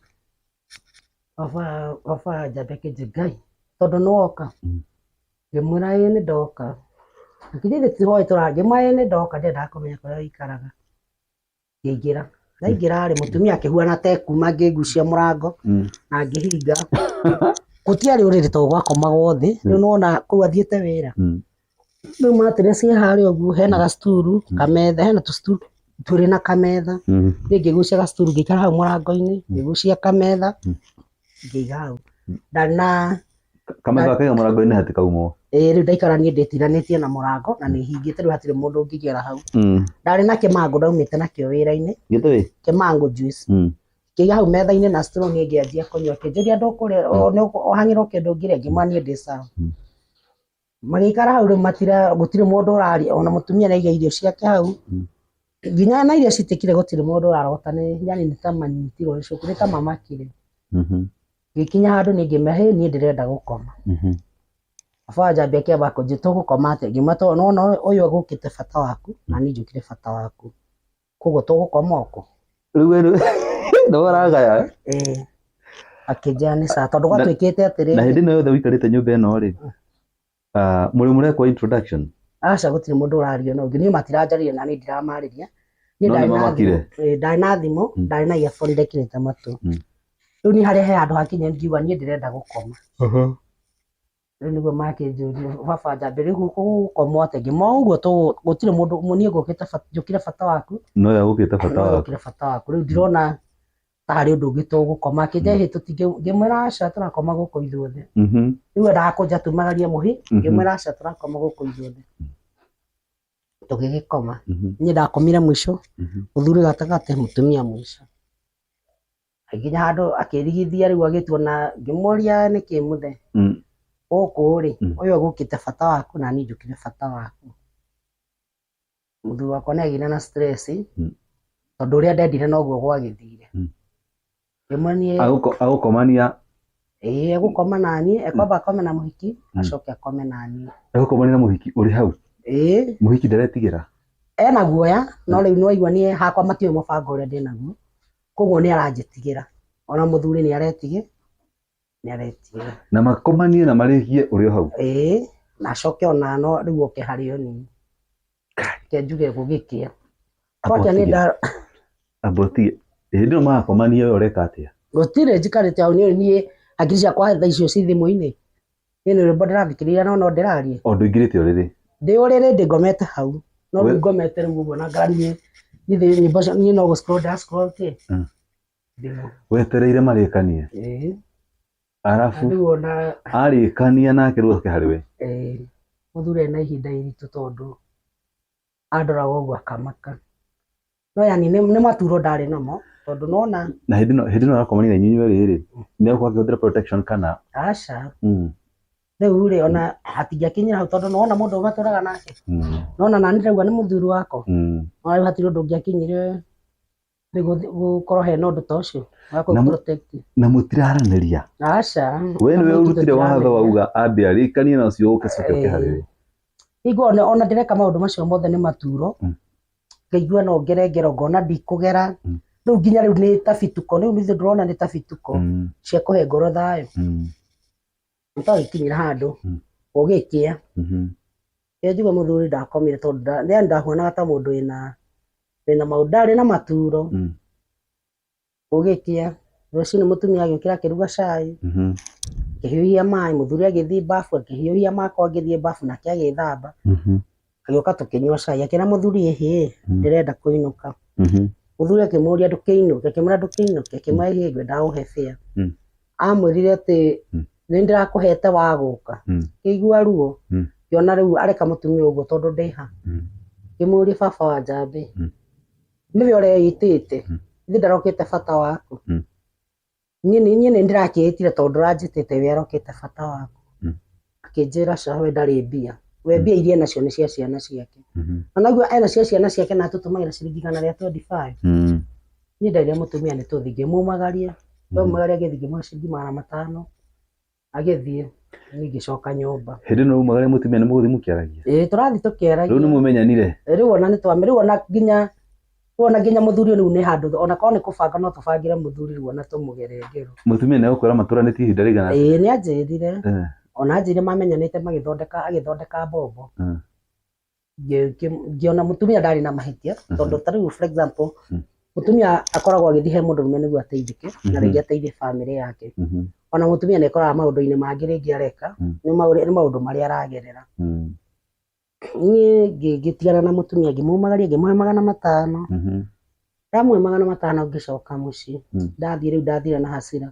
Baba Njambi akĩnjĩra Ngai, tondũ nĩwoka. Ngĩmwĩra ĩĩ nĩ ndoka. Akĩnjĩra ithuĩ ti hwaĩ tũrangĩmwa nĩ ndoka ndendaga kũmenya kũrĩa ũikaraga. Ngĩingĩra. Ndaingĩra rĩ mũtumia akĩhuana ta ekuma ngĩgucia mũrango na ngĩhinga. Gũtiarĩ ũrĩrĩ tondũ gwakomagwo thĩ. Rĩu nĩwona kũu athiĩte wĩra. Rĩu mattress ĩ harĩa ũguo hena gacituru kametha hena tũcituru twĩrĩ na kametha. Niĩ ngĩgucia gacituru ngĩikara hau mũrango-inĩ ngĩgucia kametha ngĩiga hau. Ndarĩ na Kametha kaiga mũrango-inĩ hatikaumwo. Ĩĩ rĩu ndaikara niĩ ndĩtiranĩtie na mũrango na nĩ hingĩte rĩu hatirĩ mũndũ ũngĩgera hau. Ndarĩ na kĩmangũ ndaumĩte nakĩo wĩra-inĩ. Gĩtũĩ? Kĩmangũ juice. Ngĩiga hau metha-inĩ na straw niĩ ngĩanjia kũnyua. Akĩnjũria ndũkũrĩa ũhang'ĩrwo kĩndũ ngĩrĩa ngĩmwĩra niĩ ndĩ sawa. Magĩikara hau rĩu matira gũtirĩ mũndũ ũraria ona mũtumia nĩaiga irio ciake hau. Nginya na irio citĩkire gũtirĩ mũndũ ũrarogota nĩ yani nĩ ta manyitirwo nĩ cuku nĩ ta mamakire. Ngĩkinya handũ niĩ ngĩmera hĩ niĩ ndĩrenda gũkoma. Baba anjambia akĩamba kũnjĩra tũgũkoma atĩa ngĩmwĩra tondũ nĩwona ũyũ egũkĩte bata waku na niĩ njũkire bata waku. Koguo tũgũkoma ũkũ. Rĩu we nĩwe ũragaya? Ĩĩ. Akĩnjĩra nĩ sawa tondũ gwatuĩkĩte atĩrĩrĩ. Na hĩndĩ ĩno yothe ũikarĩte nyũmba ĩno rĩ, mũrĩ mũrekwo introduction? Aca gũtirĩ mũndũ ũraria na ũngĩ. Niĩ matiranjarĩria na niĩ ndiramarĩria. Niĩ No nĩmamakire? Ndarĩ na thimũ, ndarĩ na earphone ndekĩrĩte matũ. Rĩu niĩ harĩa he handũ hakinya ngiuga niĩ ndĩrenda gũkoma. Rĩu nĩguo makĩnjũria baba njambia rĩu gũkomwo atĩa ngĩmwĩra ũguo gũtirĩ mũndũ niĩ ngũkĩte njũkire bata waku. No we agũkĩte bata No waku. ũkire bata waku. Rĩu ndirona ta harĩ ũndũ ũngĩ tũgũkoma. Akĩnjĩra hĩ tũtingĩ ngĩmwĩra aca tũrakoma gũkũ ithuothe. Rĩu endaga kũnja tumagarie mũhi ngĩmwĩra aca tũrakoma gũkũ ithuothe. Tũgĩgĩkoma. Niĩ ndakomire mũico, mũthuri gatagatĩ, mũtumia mũico. Agĩkinya handũ akĩrigithia rĩu agĩtua na ngĩmũria nĩkĩ mũthe. Gũkũ rĩ, ũyũ egũkĩte bata waku na niĩ njũkire bata waku. Mũthuri wakwa nĩ agĩire na stress tondũ ũrĩa ndendire noguo gwagĩthire. Ngĩmwĩra niĩ Agũkomania. Ĩĩ egũkoma na niĩ, ekwamba akome na mũhiki, acoke akome na niĩ. Egũkomania na mũhiki ũrĩ hau? Ĩĩ. Mũhiki ndaretigĩra? Ena guoya, no rĩu nĩwaigua niĩ hakwa matiũĩ mũbango ũrĩa ndĩnaguo. Koguo nĩ aranjĩtigĩra. Ona mũthuri nĩ aretigĩra. Nĩ aretigĩra. Na makomanie na marĩkie ũrĩ o hau? Ĩĩ, na acoke ona no rĩu oke harĩ o niĩ. Reke njuge gũgĩkĩa. Gwakĩa nĩ nda Amba ũtige. Hĩndĩ ĩyo marakomania we ũreka atĩa? Gũtirĩ njikarĩte hau niĩ hakiri ciakwa thaa icio ci thimũ-inĩ. Niĩ nĩ rwĩmbo ndĩrathikĩrĩria no no ndĩraria. O ndũingĩrĩte ũrĩrĩ? Ndĩ ũrĩrĩ ndĩ ngomete hau. No rĩu ngomete rĩu ũguo na ngaranie niĩ nyĩmbo cia niĩ no gũ scroll ndĩra scroll kĩ? Thimũ. Wetereire marĩkanie? Ĩĩ. Arabu Rĩu ona arĩkania nake rĩu oke harĩ we? Ĩĩ. Mũthuri ena ihinda iritũ tondũ andoraga ũguo akamaka. No yani nĩ maturo ndarĩ namo tondũ nona Na hĩndĩ ĩno arakomania na inyuĩ inyuerĩ rĩ, nĩ egũkorwo akĩhũthĩra protection kana? Aca. Rĩu rĩ ona hatingĩakinyĩra hau tondũ nĩwona mũndũ matũraga nake. Nona nani ndĩrauga nĩ mũthuri wakwa. Ona rĩu hatirĩ ũndũ ũngĩakinyire nĩ gũkorwo hena ũndũ ta ũcio wa kũ protect. Na mũtiraranĩria? Aca. We nĩwe ũrutire watho wauga ambe arĩkanie na ũcio ũke coke ũke harĩ we. Igua ona ndĩreka maũndũ macio mothe nĩ maturo. Ngaigua no ngere ngero ngona ndikũgera. Rĩu nginya rĩu nĩ ta bituko rĩu nĩ ndĩrona nĩ ta bituko cia kũhe ngoro thayũ. Nĩtwagĩkinyĩra handũ gũgĩkĩa. Njuga mũthuri ndakomire tondũ yani ndahuanaga ta mũndũ wĩna maũndũ ndarĩ na maturo. Gũgĩkĩa rũcinĩ mũtumia agĩũkĩra akĩruga cai. Akĩhiũhia maĩ mũthuri agĩthiĩ bafu akĩhiũhia makwa agĩthiĩ bafu nake agĩthamba. Agĩũka tũkĩnyua cai akĩra mũthuri ĩhĩ ndĩrenda kũinũka. Mũthuri akĩmũria ndũkĩinũke akĩmwĩra ndũkĩinũke akĩmwĩra ĩhĩ ngwendaga ũhe fare. Amwĩrire atĩ nĩ ndĩrakũhete wa gũka. Ngĩigua ruo ngĩona rĩu areka mũtumia ũguo tondũ ndĩ ha. Ngĩmũria baba wa Njambi nĩwe ũreĩtĩte ithe ndarokĩte bata waku. Niĩ nĩ ndĩrakĩĩtire tondũ ndũranjĩtĩte we arokĩte bata waku. Akĩnjĩra ca we ndarĩ mbia. We mbia iria enacio nĩ cia ciana ciake. Ona ena cia ciana ciake na atũtũmagĩra ciringi 125. Niĩ nderire mũtumia nĩ tũthiĩ ngĩmumagaria. Ndamumagaria agĩthiĩ ngĩmũhe ciringi 500 agĩthiĩ niĩ ngĩcoka nyũmba. Hĩndĩ ĩno umagaria mũtumia nĩ mũgũthiĩ mũkĩaragia? Ĩĩ tũrathiĩ tũkĩaragia. Rĩu nĩ mũmenyanire? Rĩu ona nĩ twame rĩu ona nginya rĩu ona nginya mũthuri rĩu nĩ handũ ona korwo nĩ kũbanga no tũbangĩre mũthuri rĩu ona tũmũgere ngero. Mũtumia nĩ egũkwĩra matũranĩtie ihinda rĩigana atĩa? Ĩĩ nĩ anjĩrire. Ona anjĩrire mamenyanĩte magĩthondeka agĩthondeka mbombo. Ngĩona mũtumia ndarĩ na mahĩtia tondũ ta rĩu for example mũtumia akoragwo agĩthiĩ he mũndũrũme nĩguo ateithĩke na rĩngĩ ateithie bamĩrĩ yake. Ona mũtumia nĩ akoraga maũndũ-inĩ mangĩ rĩngĩ areka nĩ maũndũ marĩa aragerera. Niĩ ngĩtigana na mũtumia ngĩmumagaria ngĩmũhe 500. Ndamũhe 500 ngĩcoka mũciĩ. Ndathiĩ rĩu ndathire na hasira.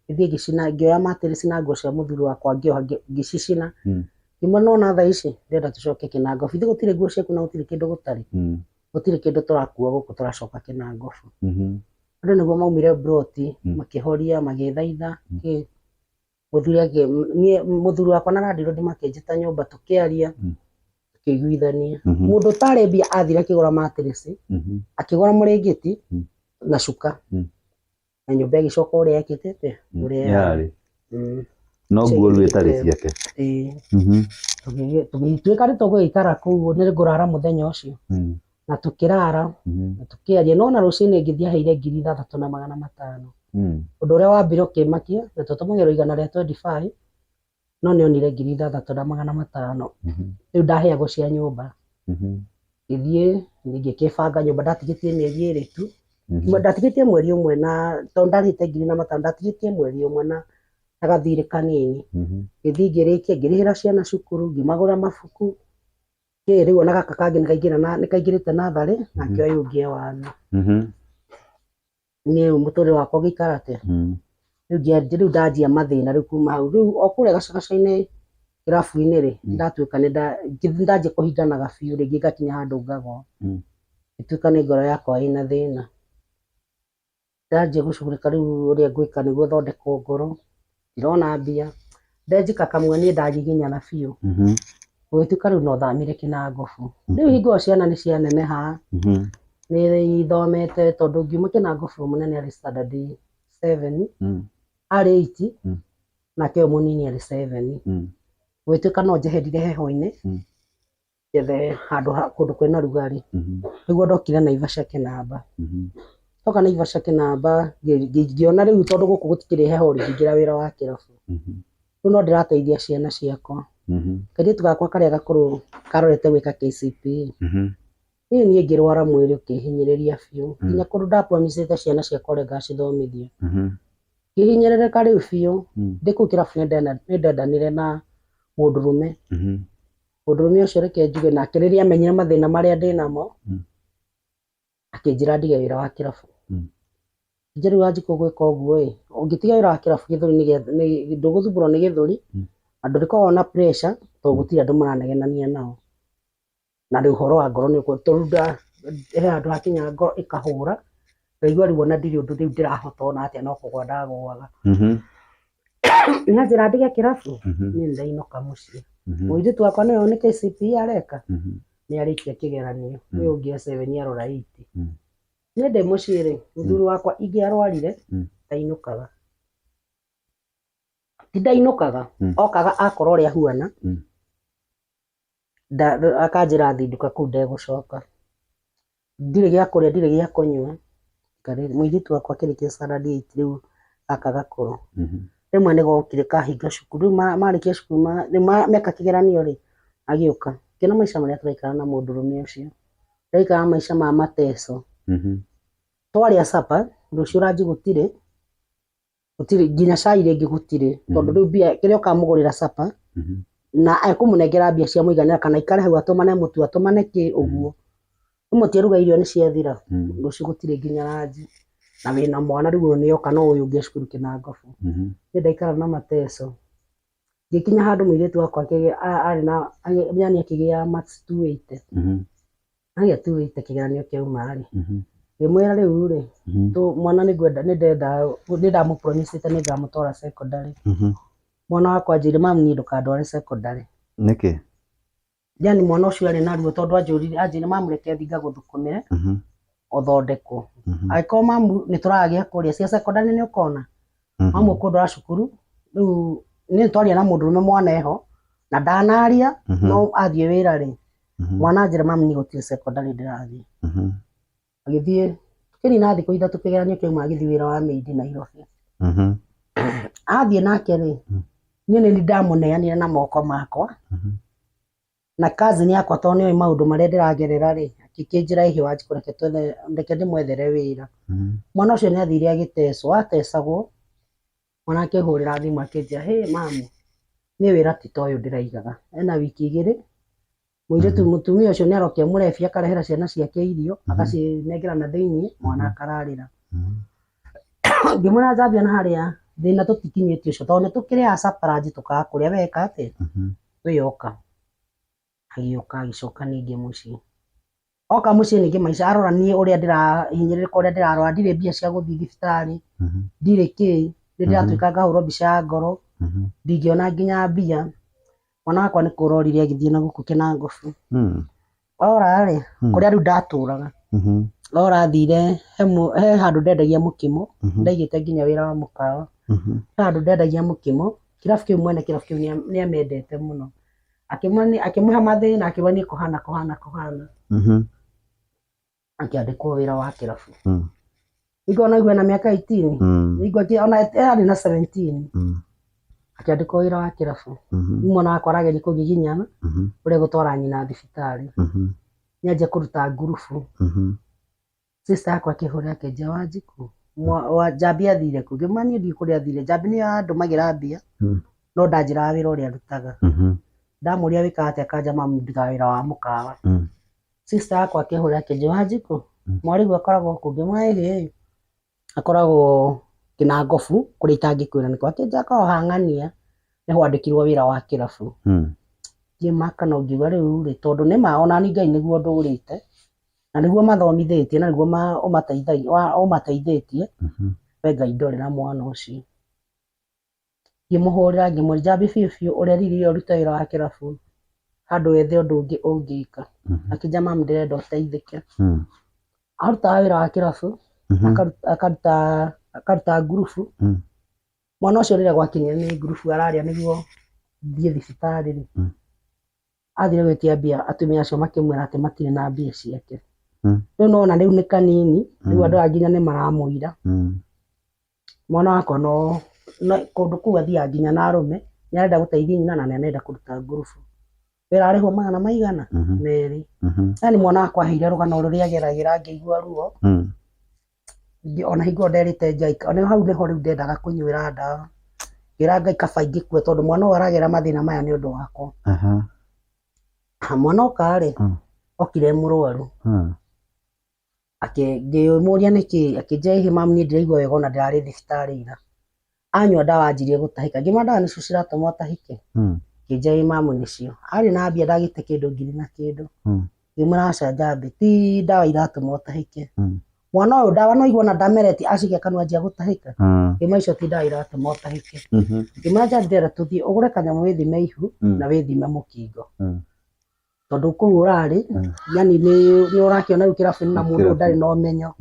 Ngĩthiĩ ngĩcina ngĩoya mattress na nguo cia mũthuri wakwa ngĩoha ngĩcicina. Ngĩmwĩra nĩwona thaa ici ndĩrenda tũcoke Kĩnangobu. Ithuĩ gũtirĩ nguo ciaku na gũtirĩ kĩndũ gũtarĩ. Gũtirĩ kĩndũ tũrakua gũkũ tũracoka Kĩnangobu. Andũ nĩguo maumire mburoti makĩhoria magĩthaitha kĩ. Mũthuri mũthuri wakwa na landlord makĩnjĩta nyũmba tũkĩaria tũkĩiguithania. Mũndũ ũtarĩ mbia athire akĩgũra mattress, akĩgũra mũrĩngĩti na cuka. Na nyũmba ĩgĩcoka ũrĩa yekĩte atĩa? Ũrĩa yarĩ. No nguo rĩu ĩtarĩ ciake. Tũgĩtuĩka nĩ tũgũgĩikara kũu nĩ ngũrara mũthenya ũcio. Na tũkĩrara na tũkĩaria no na rũcinĩ ngĩthiĩ aheire 6,500. Ũndũ ũrĩa wambire ũkĩmakia na tũtũmagĩrwo 125 no nĩ onire 6,500. Rĩu ndaheagwo cia nyũmba. Ngĩthiĩ ngĩkĩbanga nyũmba ndatigĩtie mĩeri 2 tu. Ndatigĩtie mweri ũmwe na tondũ ndarĩhĩte 5,000 ndatigĩtie mweri ũmwe na gathirĩ kanini. Ngĩthiĩ ngĩrĩkia ngĩrĩhĩra ciana cukuru ngĩmagũra mabuku. Kĩ rĩu ona gaka kangĩ nĩkaingĩrĩte natharĩ nake ũyũ ũngĩ e wana. Niĩ mũtũrĩre wakwa ũgĩikara atĩa? Rĩu ndanjia mathĩna rĩu kuma hau. Rĩu o kũrĩa gacagaca-inĩ kĩrabu-inĩ rĩ ndatuĩka ndanjia kũhinganaga biũ rĩngĩ ngakinya handũ ngagwa. Ngĩtuĩka nĩ ngoro yakwa ĩna thĩna. Ndanjia gũcugurĩka rĩu ũrĩa ngwĩka nĩguo thondekwo ngoro ndirona mbia. Ndenjĩka kamwe niĩ ndagiginyana biũ. Gũgĩtuĩka rĩu no thamire Kĩnangobu. Rĩu hingo ĩyo ciana nĩ cianeneha nĩ ithomete tondũ ngiuma Kĩnangobu mũnene arĩ standard 7 arĩ 8 nake ũyũ mũnini arĩ 7. Gũgĩtuĩka no njeherire heho-inĩ njethe handũ kũndũ kwĩna rugarĩ. Nĩguo ndokire Naivasha Kĩnamba. Ndoka Naivasha Kĩnamba ngĩona rĩu tondũ gũkũ gũtikĩrĩ heho rĩ ngĩingĩra wĩra wa kĩrabu. Rĩu no ndĩrateithia ciana ciakwa. Kairĩtu gakwa karĩa gakũrũ karorete gwĩka KCPE. Niĩ ngĩrwara mwĩrĩ ũkĩhinyĩrĩria biũ. Nginya kũndũ ndapromisĩte ciana ciakwa ũrĩa ngacithomithia. Ngĩhinyĩrĩrĩka rĩu biũ. Ndĩ kũu kĩrabu nĩndendanire na mũndũrũme. Mũndũrũme ũcio reke njuge nake rĩrĩa amenyire mathĩna marĩa ndĩnamo akĩnjĩra ndige wĩra wa kĩrabu. Njĩra rĩu wanjikũ gwĩka ũguo ĩ ũngĩtiga wĩra wa kĩrabu gĩthũri ndũgũthumbũrwo nĩ gĩthũri na ndũrĩkoragwo na pressure tondũ gũtirĩ andũ maranegenania nao. Na rĩu ũhoro wa ngoro nĩ ũguo tondũ he handũ hakinya ngoro ĩkahũra ngaigua rĩu ona ndirĩ ũndũ rĩu ndĩrahota ona atĩa no kũgwa ndagũaga. Nĩ anjĩra ndige kĩrabu niĩ nĩndainũka mũciĩ. Mũirĩtu wakwa nĩwe nĩ KCPE areka nĩ arĩkia kĩgeranio ũyũ ũngĩ e 7 arora 8. Niĩ ndĩ mũciĩ rĩ mũthuri wakwa ingĩarwarire ndainũkaga. Ti ndainũkaga okaga akorwo ũrĩa ahuana akanjĩra thiĩ nduka kũu ndegũcoka. Ndirĩ gĩa kũrĩa ndirĩ gĩa kũnyua. Mũirĩtu wakwa akĩrĩkia standard 8 rĩu gaka gakũrũ. Rĩmwe nĩ gokire kahinga cukuru rĩu marĩkia cukuru meka kĩgeranio rĩ agĩũka. Ngĩona maica marĩa tũraikara na mũndũrũme ũcio. Tũraikara maica ma mateso. Twarĩa supper rũciũ ranji gũtirĩ gũtirĩ nginya cai rĩngĩ gũtirĩ tondũ rĩu mbia kĩrĩa ũkamũgũrĩra supper na ekũmũnengera mbia cia mũiganĩra kana aikare hau atũmane mũtu atũmane kĩ ũguo. Rĩmwe ũtieruga irio nĩ ciathira rũciũ gũtirĩ nginya ranji na wĩna mwana rĩu ũyũ nĩoka no ũyũ ũngĩ e cukuru Kĩnangobu. Niĩ ndaikara na mateso. Ngĩkinya handũ mũirĩtu wakwa arĩ na yani akĩgĩa marks 280. Agĩa 280 kĩgeranio kĩauma rĩ. Ngĩmwĩra rĩu rĩ mwana nĩngwenda nĩndenda nĩndamũpromisĩte nĩngamũtwara secondary. Mwana wakwa anjĩrire mami niĩ ndũkandware secondary. Nĩkĩ? Yani mwana ũcio arĩ na ruo tondũ anjũririe anjĩrire mamu reke thiĩ ngagũthũkũmĩre ũthondekwo. Angĩkorwo mamu nĩ tũraga gĩa kũrĩa cia secondary nĩ ũkona. Mamu ũkũndwara cukuru rĩu niĩ twaria na mũndũrũme mwana eho na ndanaria no athiĩ wĩra rĩ mwana anjĩra mamu niĩ gũtirĩ secondary ndĩrathiĩ. Agĩthiĩ tũkĩnina thikũ 3 kĩgeranio kĩauma agĩthiĩ wĩra wa mĩindi Nairobi. Athiĩ nake rĩ niĩ nĩ ndamũneanire na moko makwa. Na cousin yakwa tondũ nĩoĩ maũndũ marĩa ndĩragerera rĩ, akĩkĩnjĩra ĩhĩ Wanjikũ reke twethe, reke ndĩmwethere wĩra. Mwana ũcio nĩ athire agĩtecwo, atecagwo, mwana akĩhũrĩra thimũ akĩnjĩra, hĩ mamu, niĩ wĩra ti ta ũyũ ndĩraigaga. Ena wiki igĩrĩ, mũirĩtu mũtumia ũcio nĩ arokia mũrebi akarehera ciana ciake irio, agacinengera na thĩiniĩ, mwana akararĩra. Ngĩmwĩra Zambia na harĩa thĩna tũtikinyĩtie ũcio tondũ nĩ tũkĩrĩaga supper tũkaga kũrĩa weka atĩa, we oka. Agĩũka agĩcoka ningĩ mũciĩ. Oka mũciĩ ningĩ maica arora niĩ ũrĩa ndĩrahinyĩrĩrĩka ũrĩa ndĩrarwara ndirĩ mbia cia gũthiĩ thibitarĩ, ndirĩ kĩ, nĩ ndĩratuĩka ngahũrwo mbica ya ngoro, ndingĩona nginya mbia. Mwana wakwa nĩ kũrorire agĩthiĩ na gũkũ Kĩnangobu. Ora rĩ, kũrĩa rĩu ndatũraga. Ora athire he handũ ndendagia mũkimo, ndaigĩte nginya wĩra wa mũkawa. He handũ ndendagia mũkimo, kĩrabu kĩu mwene kĩrabu kĩu nĩ amendete mũno. Akĩmũhe mathĩna, akĩmwĩra niĩ kũhana kũhana kũhana. Akĩandĩkwo wĩra wa kĩrabu. Ningĩ ona aigua ena mĩaka 18, ningĩ ona arĩ na 17, akĩandĩkwo wĩra wa kĩrabu. Rĩu mwana wakwa arageria kũgiginyana ũrĩa gũtwara nyina thibitarĩ. Nĩanjia kũruta ngurubu. Sister yakwa akĩhũrĩra akĩnjĩra Wanjikũ, Njambi athire kũ? Ngĩmwĩra niĩ ndiũĩ kũrĩa athire. Njambi nĩyo yandũmagĩra mbia, no ndanjĩraga wĩra ũrĩa arutaga. Ndamũria wĩkaga atĩa akanja mamu ndutaga wĩra wa mũkawa. Sister yakwa akĩhũrĩra akĩnjĩra Wanjikũ, mwarĩguo akoragwo kũ? Ngĩmwĩra ĩhĩ, akoragwo Kĩnangobu kũrĩa itangĩkwĩra nĩkũ. Akĩnjĩra akoragwo Hang'ania nĩho andĩkirwo wĩra wa kĩrabu. Ngĩmaka no ngiuga rĩu rĩ, tondũ nĩma ona niĩ Ngai nĩguo ndũrĩte na nĩguo mathomithĩtie na nĩguo ũmateithĩtie, we Ngai ndorera mwana ũcio. Ngĩmũhũrĩra ngĩmwĩra Njambi biũ biũ ũreririe ũrute wĩra wa kĩrabu handũ wethe ũndũ ũngĩ ũngĩka. Akĩnjĩra mamu ndĩrenda ũteithĩke. Arutaga wĩra wa kĩrabu, akaruta ngurubu. Mwana ũcio rĩrĩa gwakinyire nĩ ngurubu ararĩa nĩguo thiĩ thibitarĩ rĩ, athire gwĩtia mbia, atumia acio makĩmwĩra atĩ matirĩ na mbia ciake. Rĩu nona rĩu nĩ kanini, rĩu andũ aya nginya nĩ maramũira. Mwana wakwa no kũndũ kũu athiaga nginya na arũme, nĩ arenda gũteithia nyina na nĩ arenda kũruta ngurubu. Wĩra arĩhwo magana maigana? Merĩ. Yani mwana wakwa aheire rũgano rũrĩa ageragĩra ngĩigua ruo. Ona hingo nderĩte Ngai, ona hau nĩho rĩu ndendaga kũnyuĩra ndawa. Ngĩra Ngai kaba ingĩkua tondũ mwana ũyũ aragera mathĩna maya nĩ ũndũ wakwa. Mwana oka rĩ, okire mũrwaru. Ngĩmũria nĩkĩ, akĩnjĩra ĩhĩ mamu niĩ ndiraigua wega ona ndĩrarĩ thibitarĩ ira. Anyua ndawa anjirie gũtahĩka. Ngĩmwĩra ndawa nĩcio ciratũma ũtahĩke? Akĩnjĩra ĩ mamu nĩcio. Arĩ na mbia ndagĩte kĩndũ ngiri na kĩndũ. Ngĩmwĩra aca Njambi, ti ndawa iratũma ũtahĩke. Mwana ũyũ ndawa no igua ona ndamereti acikia kanua anjia gũtahĩka. Ngĩmwĩra icio ti ndawa iratũma ũtahĩke. Ngĩmwĩra Njambi ndĩrenda tũthiĩ ũgũre kanyamũ wĩthime ihu na wĩthime mũkingo. Tondũ kũu ũrarĩ, yani nĩ ũrakĩona rĩu kĩrabu-inĩ na mũndũ ũyũ ndarĩ na ũmenyo.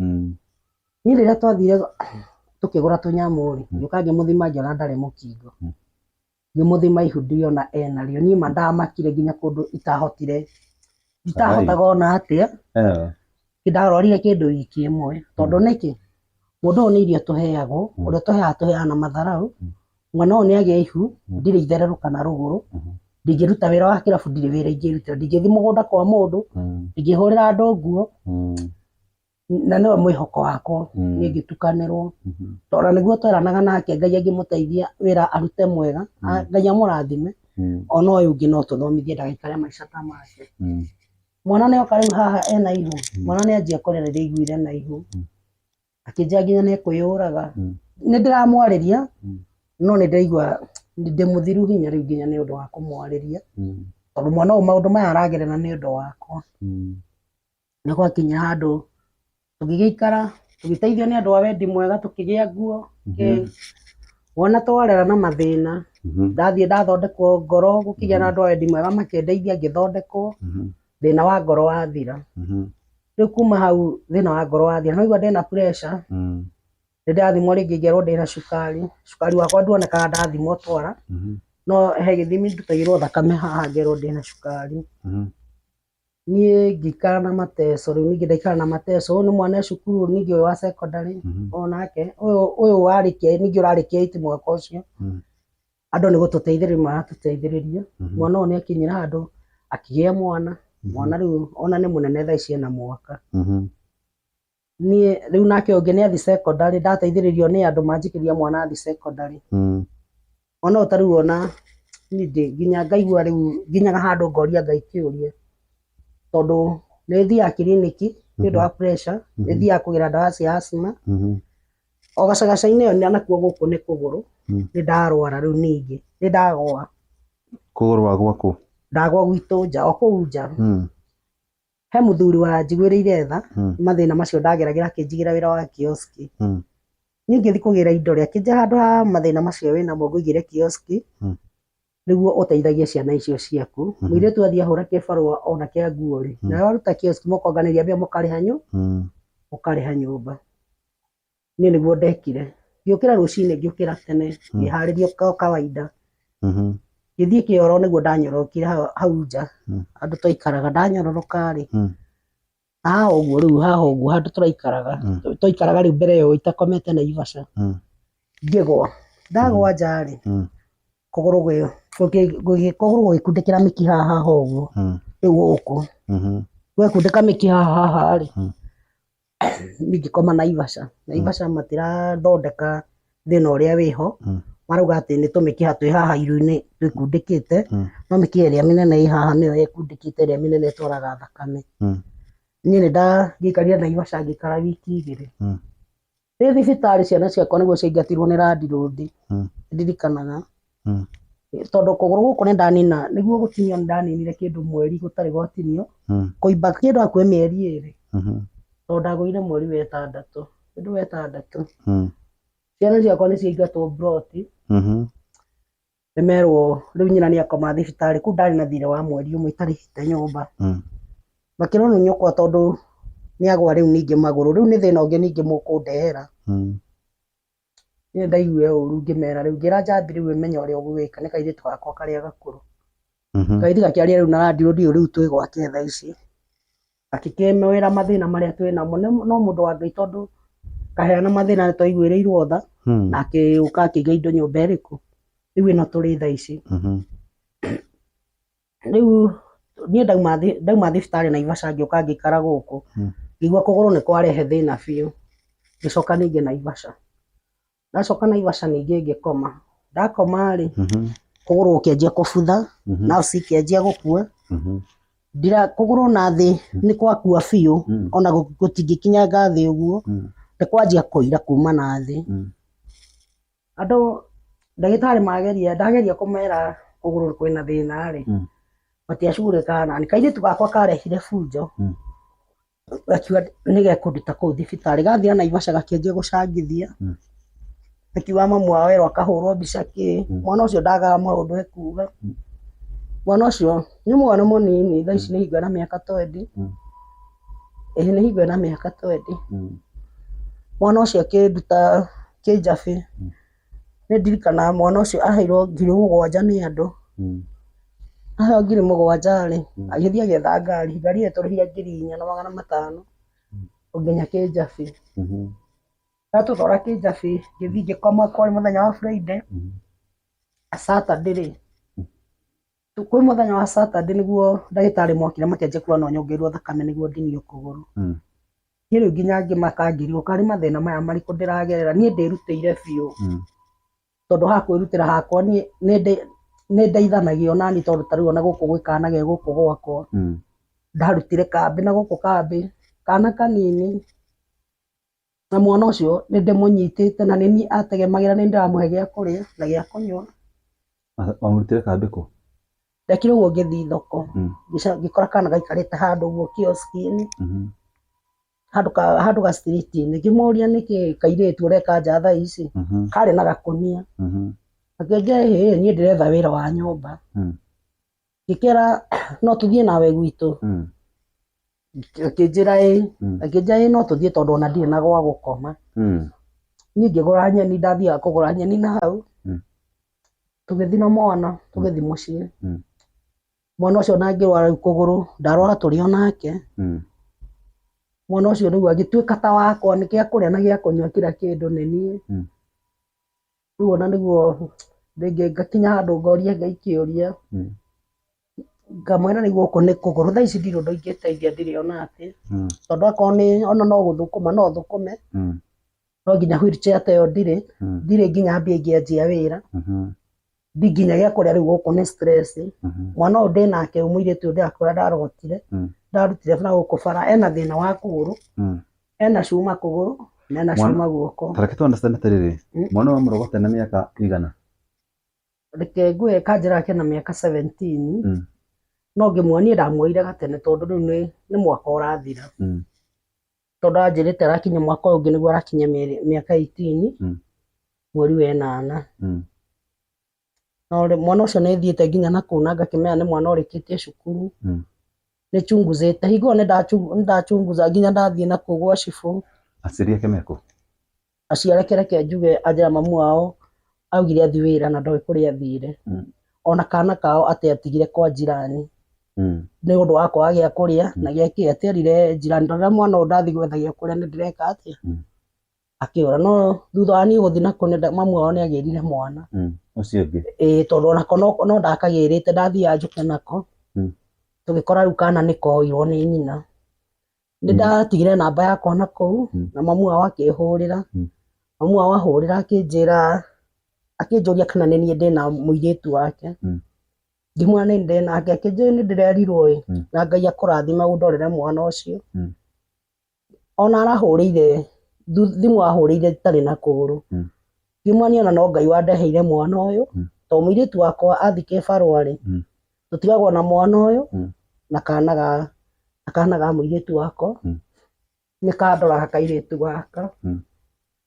Niĩ rĩrĩa twathire tũkĩgũra tũnyamũ rĩ, ngĩũka ngĩmũthima ngĩona ndarĩ mũkingo. Ngĩmũthima ihu ndĩona ena rĩo. Niĩ ma ndamakire nginya kũndũ itahotire, itahotaga ona atĩa. Ndarorire kĩndũ wiki ĩmwe. Tondũ nĩkĩ? Mũndũ ũyũ nĩ irio tũheagwo, ũrĩa tũheaga tũheaga na matharau. Mwana ũyũ nĩ agĩa ihu, ndirĩ ithererũ kana rũgũrũ. Ndingĩruta wĩra wa kĩrabu, ndirĩ wĩra ingĩruta. Ndingĩthiĩ mũgũnda kwa mũndũ, ndingĩhũrĩra andũ nguo. Na nĩwe mwĩhoko wakwa, niĩ ngĩtukanĩrwo. Tondũ nĩguo tweranaga nake Ngai angĩmũteithia wĩra arute mwega, Ngai amũrathime, ona ũyũ ũngĩ no tũthomithie ndagaikare maica ta make. Mwana nĩ oka rĩu haha ena ihu, mwana nĩ anjia kũrĩra rĩrĩa aiguire ena ihu. Akĩnjĩra nginya nĩ ekwĩyũraga. Nĩ ndĩramwarĩria, no nĩ ndĩraigua ndĩmũthiru hinya rĩu nginya nĩ ũndũ wa kũmwarĩria. Tondũ mwana ũyũ maũndũ maya aragerera nĩ ũndũ wakwa. Nĩ gwakinya handũ tũgĩgĩikara, tũgĩteithio nĩ andũ a wendi mwega, tũkĩgĩa nguo. Wona twarera na mathĩna, ndathiĩ ndathondekwo ngoro, gũkĩgĩa na andũ a wendi mwega makĩndeithia ngĩthondekwo, thĩna wa ngoro wathira. Rĩu kuma hau thĩna wa ngoro wathira, no igua ndĩna pressure, nĩ ndĩrathimwo rĩngĩ ngerwo ndĩna cukari. Cukari wakwa nduonekaga ndathimwo twara, no he gĩthimi ndutagĩrwo thakame haha ngerwo ndĩna cukari. Niĩ ngĩikara na mateso, rĩu ningĩ ndaikara na mateso, ũyũ nĩ mwana e cukuru, ningĩ ũyũ wa secondary, onake, ũyũ warĩkia, ningĩ ũrarĩkia 8 mwaka ũcio. Andũ nĩ gũtũteithĩrĩria maratũteithĩrĩria. Mwana ũyũ nĩ akinyire handũ Akĩgĩa mwana, mwana rĩu ona nĩ mũnene thaa ici ena mwaka. Niĩ rĩu nake ũngĩ nĩ athi secondary, ndateithĩrĩrio nĩ andũ manjikĩria mwana athi secondary. Mwana ũyũ ta rĩu ona niĩ ndĩ nginya ngaigua rĩu nginyaga handũ ngoria Ngai kĩũria, tondũ nĩ thiaga kiriniki nĩ ũndũ wa pressure, nĩ thiaga kũgĩra ndawa cia asthma. O gacagaca-inĩ ĩyo nakuo gũkũ nĩ kũgũrũ, nĩ ndarwara rĩu ningĩ nĩ ndagwa. Kũgũrũ wa gwaku? Ndagwa gwitũ nja, o kũu nja. He mũthuri wanjiguĩrĩire tha, mathĩna macio ndageragĩra akĩnjigĩra wĩra wa kioski. Niĩ ngĩthiĩ kũgĩra indo rĩ, akĩnjĩra handũ ha mathĩna macio wĩnamo ngũigĩre kioski, nĩguo ũteithagie ciana icio ciaku. Mũirĩtu athiĩ ahũra kĩbarũa ona kĩa nguo rĩ, nawe waruta kioski mũkonganĩria mbia mũkarĩha nyũmba. Niĩ nĩguo ndekire. Ngĩũkĩra rũcinĩ, ngĩũkĩra tene, ngĩharĩria o kawaida. Ngĩthiĩ kĩoro nĩguo ndanyororokire hau nja. Handũ twaikaraga ndanyororoka rĩ, haha ũguo rĩu, haha ũguo handũ tũraikaraga. Twaikaraga rĩu mbere ĩyo itakomete Naivasha. Ngĩgwa. Ndagwa nja rĩ, kũgũrũ gũgĩkundĩkĩra mĩkiha haha ũguo. Rĩu gũkũ. Gwekundĩka mĩkiha haha rĩ, niĩ ngĩkoma Naivasha. Naivasha matirathondeka thĩna ũrĩa wĩho. Marauga atĩ nĩ tũmĩkiha twĩ haha iru-inĩ twĩkundĩkĩte, no mĩkiha ĩrĩa mĩnene ĩ haha nĩyo ĩkundĩkĩte, ĩrĩa mĩnene ĩtwaraga thakame. Niĩ nĩ ndangĩikarire Naivasha ngĩikara wiki igĩrĩ. Rĩ thibitarĩ ciana ciakwa nĩguo ciaingatirwo nĩ landlord. Ndirikanaga. Tondũ kũgũrũ gũkũ nĩ ndanina, nĩguo gũtinio nĩ ndaninire kĩndũ mweri gũtarĩ gwatinio. Kũimba kĩndũ hakuhĩ mĩeri ĩrĩ. Tondũ ndagũire mweri wa ĩtandatũ. Kĩndũ wa ĩtandatũ. Ciana ciakwa nĩ ciaingatwo mburoti. Nĩmerwo rĩu nyina nĩ akoma thibitarĩ, kũu ndarĩ na thirĩ wa mweri ũmwe itarĩhĩte nyũmba. Makĩrwo nĩ nyũkwa tondũ nĩ agwa rĩu ningĩ magũrũ, rĩu nĩ thĩna ũngĩ ningĩ mũkũndehera. Niĩ ndaiguire ũru ngĩmera rĩu, ngĩra Njambi rĩu ĩmenye ũrĩa ũgwĩka, nĩ kairĩtu gakwa karĩa gakũrũ. Kairĩtu gakĩaria rĩu na landlord ũyũ rĩu twĩ gwake thaa ici. Akĩkĩmwĩra mathĩna marĩa twĩ namo, no mũndũ wa Ngai tondũ kaheana mathĩna nĩ twaiguĩrĩirwo tha, na akĩũka akĩiga indo nyũmba ĩrĩkũ. Rĩu ĩno tũrĩ thaa ici. Rĩu niĩ ndauma thibitarĩ Naivasha ngĩũka ngĩikara gũkũ. Ngĩigua kũgũrũ nĩ kwarehe thĩna biũ. Ngĩcoka ningĩ Naivasha. Ndacoka Naivasha ningĩ ngĩkoma. Ndakoma rĩ, kũgũrũ gũkĩanjia kũbutha, nerves ikĩanjia gũkua. Ndira kũgũrũ na thĩ nĩ gwakua biũ, ona gũtingĩkinyanga thĩ ũguo, nĩ kwanjia kũira kuma na thĩ. Andũ ndagĩtarĩ mageria, ndageria kũmera kũgũrũ kwĩna thĩna rĩ, matiacugurĩkaga nani. Kairĩtu gakwa karehire bunjo, gakiuga nĩ gekũnduta kũu thibitarĩ. Gathiĩ Naivasha gakĩanjia gũcangithia. Gakiuga mamu wao erwo akahũrwo mbica kĩ. Mwana ũcio ndagaga maũndũ ekuga. Mwana ũcio nĩ mwana mũnini, thaa ici nĩ hingo ena mĩaka 20. Ĩĩ nĩ hingo ena mĩaka 20. Mwana ũcio akĩnduta kĩnjabĩ. Nĩ ndirikanaga mwana ũcio aheirwo 7,000 nĩ andũ. Aheo 7,000 rĩ, agĩthiĩ agĩetha ngari, ngari ĩyo tũrĩhire 4,500 nginya kĩnjabĩ. Ndatũtwara kĩnjabĩ, ngĩthiĩ ngĩkoma kwarĩ mũthenya wa Friday. Saturday rĩ, kwĩ mũthenya wa Saturday nĩguo ndagĩtarĩ mokire makĩanjia kuga no nyongererwo thakame nĩguo ndinio kũgũrũ. Niĩ rĩu nginya ngĩmaka ngĩrigwo karĩ mathĩna maya marĩkũ ndĩragerera, niĩ ndĩrutĩire biũ. Tondũ ha kwĩrutĩra hakwa niĩ nĩ ndeithanagia onani tondũ ta rĩu ona gũkũ gwĩ kana ge gũkũ gwakwa. Ndarutire kambĩ na gũkũ kambĩ, kana kanini. Na mwana ũcio nĩ ndĩmũnyitĩte na nĩ niĩ ategemagĩra, nĩ ndĩramũhe gĩa kũrĩa na gĩa kũnyua. Wamũrutire kambĩ kũ? Ndekire ũguo ngĩthiĩ thoko, ngĩkora kana gaikarĩte handũ ũguo kioski-inĩ, handũ ga street-inĩ. Ngĩmũria nĩkĩ kairĩtu ũreka nja thaa ici, karĩ na gakũnia. Akĩnjĩra ĩĩ niĩ ndĩretha wĩra wa nyũmba. Ngĩkĩra no tũthiĩ nawe gwitũ. Akĩnjĩra ĩĩ, akĩnjĩra ĩĩ no tũthiĩ tondũ ona ndirĩ na gwa gũkoma. Niĩ ngĩgũra nyeni, ndathiaga kũgũra nyeni na hau. Tũgĩthiĩ na mwana, tũgĩthiĩ mũciĩ. Mwana ũcio ona ngĩrwara rĩu kũgũrũ, ndarwara tũrĩ o nake. Mwana ũcio rĩu agĩtuĩka ta wakwa, nĩ gĩa kũrĩa na gĩa kũnyua kila kĩndũ nĩ niĩ. Rĩu ona nĩguo rĩngĩ ngakinya handũ ngoria Ngai kĩũria. Ngamwĩra rĩu gũkũ nĩ kũgũrũ thaa ici ndirĩ ũndũ ingĩteithia ndirĩ ona atĩ tondũ akorwo nĩ ona no gũthũkũma no thũkũme no nginya wheelchair ta ĩyo ndirĩ ndirĩ nginya mbia ingĩanjia wĩra ndi nginya gĩa kũrĩa rĩu gũkũ nĩ stress. Mwana ũyũ ndĩnake mũirĩtu ũyũ ndĩrakwĩra ndarogotire ndarutire na gũkũ bara ena thĩna wa kũgũrũ ena cuma kũgũrũ na ena cuma guoko. Tareke tu understand atĩrĩrĩ, mwana wa mũrogote na mĩaka igana? Reke ngwĩre kanjĩra ake na mĩaka 17 no ngĩmuonia ndamuoire gatene tondũ rĩu nĩ mwaka ũrathira tondũ anjĩrĩte arakinya mwaka ũyũ ũngĩ nĩguo arakinya mĩaka 18 mweri wa ĩnana. No mwana ũcio nĩ thiĩte nginya na kũu na ngakĩmenya nĩ mwana ũrĩkĩtie cukuru nĩ chunguzĩte hingo ĩyo nĩ ndachunguza nginya ndathiĩ na kũu gwa cibũ. Aciari ake mekũ? Aciari ake reke njuge anjĩra mamu wao augire athiĩ wĩra na ndoĩ kũrĩa athire ona kana kao atĩ atigire kwa jirani nĩ ũndũ wa kwaga gĩa kũrĩa na gĩa kĩ aterire jirani tondũ rĩrĩa mwana ũyũ ndathiĩ gwetha gĩa kũrĩa nĩ ndĩreka atĩa akĩũra. No thutha wa niĩ gũthiĩ na kũu mamu wao nĩ agĩrire mwana ũcio ũngĩ ĩĩ tondũ onako no ndakagĩrĩte ndathiaga njũke nako tũgĩkora rĩu kana nĩ koirwo nĩ nyina. Nĩ ndatigire namba yakwa na kũu na mamu wao akĩhũrĩra. Mamu wao ahũrĩra akĩnjĩra akĩnjũria kana nĩ niĩ ndĩna mũirĩtu wake. Ngĩmwĩra nĩ ndĩ nake akĩnjĩra nĩ ndĩrerirwo ĩ na Ngai akũrathime ũndorere mwana ũcio. Ona arahũrĩire thimũ ahũrĩire itarĩ na kũgũrũ. Ngĩmwĩra niĩ ona no Ngai wandeheire mwana ũyũ tondũ mũirĩtu wakwa athiĩ kĩbarũa rĩ tũtigagwo na mwana ũyũ na kana ga mũirĩtu wakwa nĩ kandoraga kairĩtu gaka.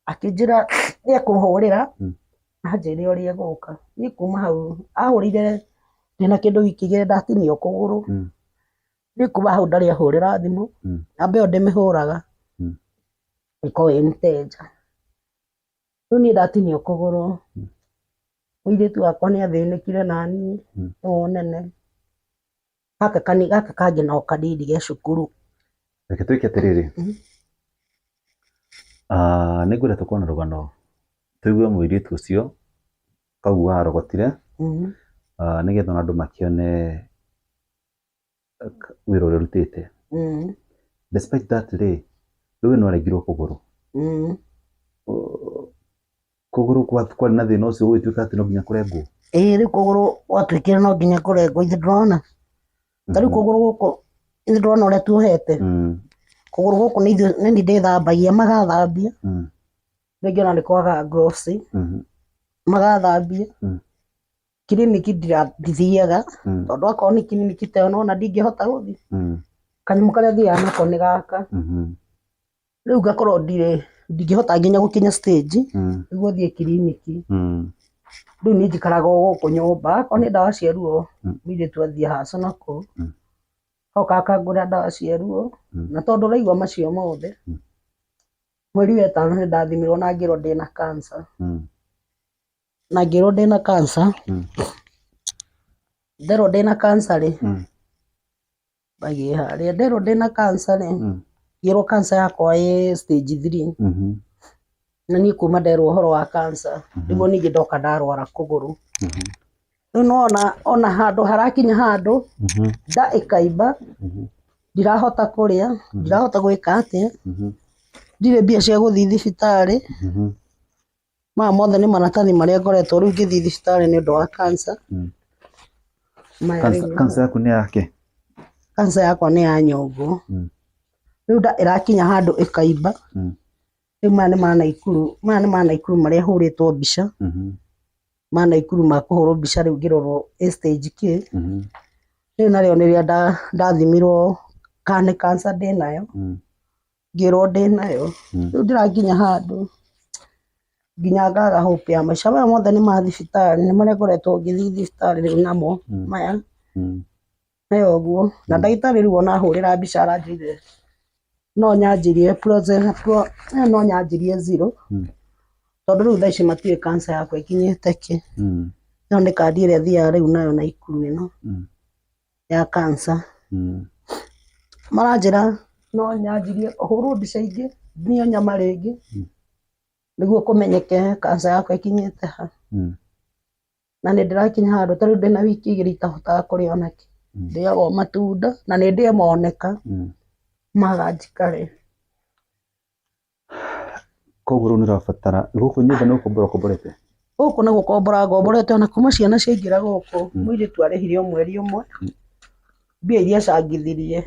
Akĩnjĩra nĩ ekũhũrĩra anjĩre ũrĩa egũka. Niĩ kuma hau ahũrĩire ndĩna kĩndũ wiki igĩrĩ ndatinio kũgũrũ. Niĩ kuma hau ndarĩ ahũrĩra thimũ namba ĩyo ndĩmĩhũraga ĩkoragwo ĩ mteja. Rĩu niĩ ndatinio kũgũrũ mũirĩtu wakwa nĩ athĩnĩkire naniĩ ũũ nene. Gaka kangĩ no kanini ge cukuru. Reke twĩke atĩrĩrĩ, nĩ ngwenda tũkorwo na rũgano tũigue mũirĩtu ũcio kau warogotire nĩgetha ona andũ makĩone wĩra ũrĩa ũrutĩte. Despite that rĩ, rĩu nĩ warengirwo kũgũrũ. Kũgũrũ kwarĩ na thĩna ũcio gũgĩtuĩka atĩ no nginya kũrengwo? Ĩĩ rĩu kũgũrũ gwatuĩkire no nginya kũrengwo ithe ndĩrona. Ta rĩu kũgũrũ gũkũ ithe ndĩrona ũrĩa tuohete. Kũgũrũ gũkũ nĩ niĩ ndĩthambagia magathambia. Rĩngĩ ona nĩ kwaga gloves magathambia. Kiriniki ndithiaga tondũ akorwo nĩ kiriniki ta ĩyo nĩwona ndingĩhota gũthiĩ. Kanyamũ karĩa thiaga nako nĩ gaka. Rĩu ngakorwo ndirĩ ndingĩhota nginya gũkinya stage nĩguo thiĩ kiriniki. Rĩu niĩ njikaraga o gũkũ nyũmba akorwo nĩ ndawa cia ruo mũirĩtu athiĩ haca na kũu oka akangũrĩra ndawa cia ruo na tondũ ũraigua macio mothe mweri wa ĩtano nĩ ndathimirwo na ngĩrwo ndĩna cancer. Na ngĩrwo ndĩna cancer nderwo ndĩna cancer rĩ mbagĩe harĩa nderwo ndĩna cancer rĩ ngĩrwo cancer yakwa ĩ stage 3 na niĩ kuma nderwo ũhoro wa cancer nĩguo ningĩ ndoka ndarwara kũgũrũ. Rĩu nĩwona ona handũ harakinya handũ nda ĩkaimba ndirahota kũrĩa ndirahota gwĩka atĩa ndirĩ mbia cia gũthiĩ thibitarĩ. Maya mothe nĩ maratathi marĩa ngoretwo rĩu ngĩthiĩ thibitarĩ nĩ ũndũ wa cancer. Cancer yaku nĩ yake? Cancer yakwa nĩ ya nyongo. Rĩu nda ĩrakinya handũ ĩkaimba. Rĩu maya nĩ ma Naikuru, maya nĩ ma Naikuru marĩa hũrĩtwo mbica. Ma Naikuru ma kũhũrwo mbica rĩu ngĩrorwo ĩ stage kĩ. Rĩu narĩo nĩrĩa ndathimirwo kana nĩ cancer ndĩnayo ngĩrwo ndĩnayo. Rĩu ndĩrakinya handũ nginya ngaga hope ya maica. Maya mothe nĩ ma thibitarĩ nĩ marĩa ngoretwo ngĩthiĩ thibitarĩ rĩu namo maya nayo ũguo. Na ndagĩtarĩ rĩu ona ahũrĩra mbica aranjĩrire no nyanjirie no nyanjirie zero tondũ rĩu thaa ici matiũĩ cancer yakwa ĩkinyĩte kĩ. Ĩno nĩ kandi ĩrĩa thiaga rĩu nayo Naikuru ĩno ya cancer. Maranjĩra no nyanjirie hũrwo mbica ingĩ ndio nyama rĩngĩ nĩguo kũmenyeke cancer yakwa ĩkinyĩte ha. Na nĩ ndĩrakinya handũ ta rĩu ndĩna wiki igĩrĩ itahotaga kũrĩa onakĩ. Ndĩaga o matunda na nĩ ndĩe moneka maga njikare. Koguo rĩu nĩ ũrabatara gũkũ nyũmba nĩ gũkombora ũkomborete? Gũkũ nĩ gũkombora ngomborete, ona kuma ciana ciaingĩra gũkũ, mũirĩtu arĩhire o mweri ũmwe, mbia iria acangithirie,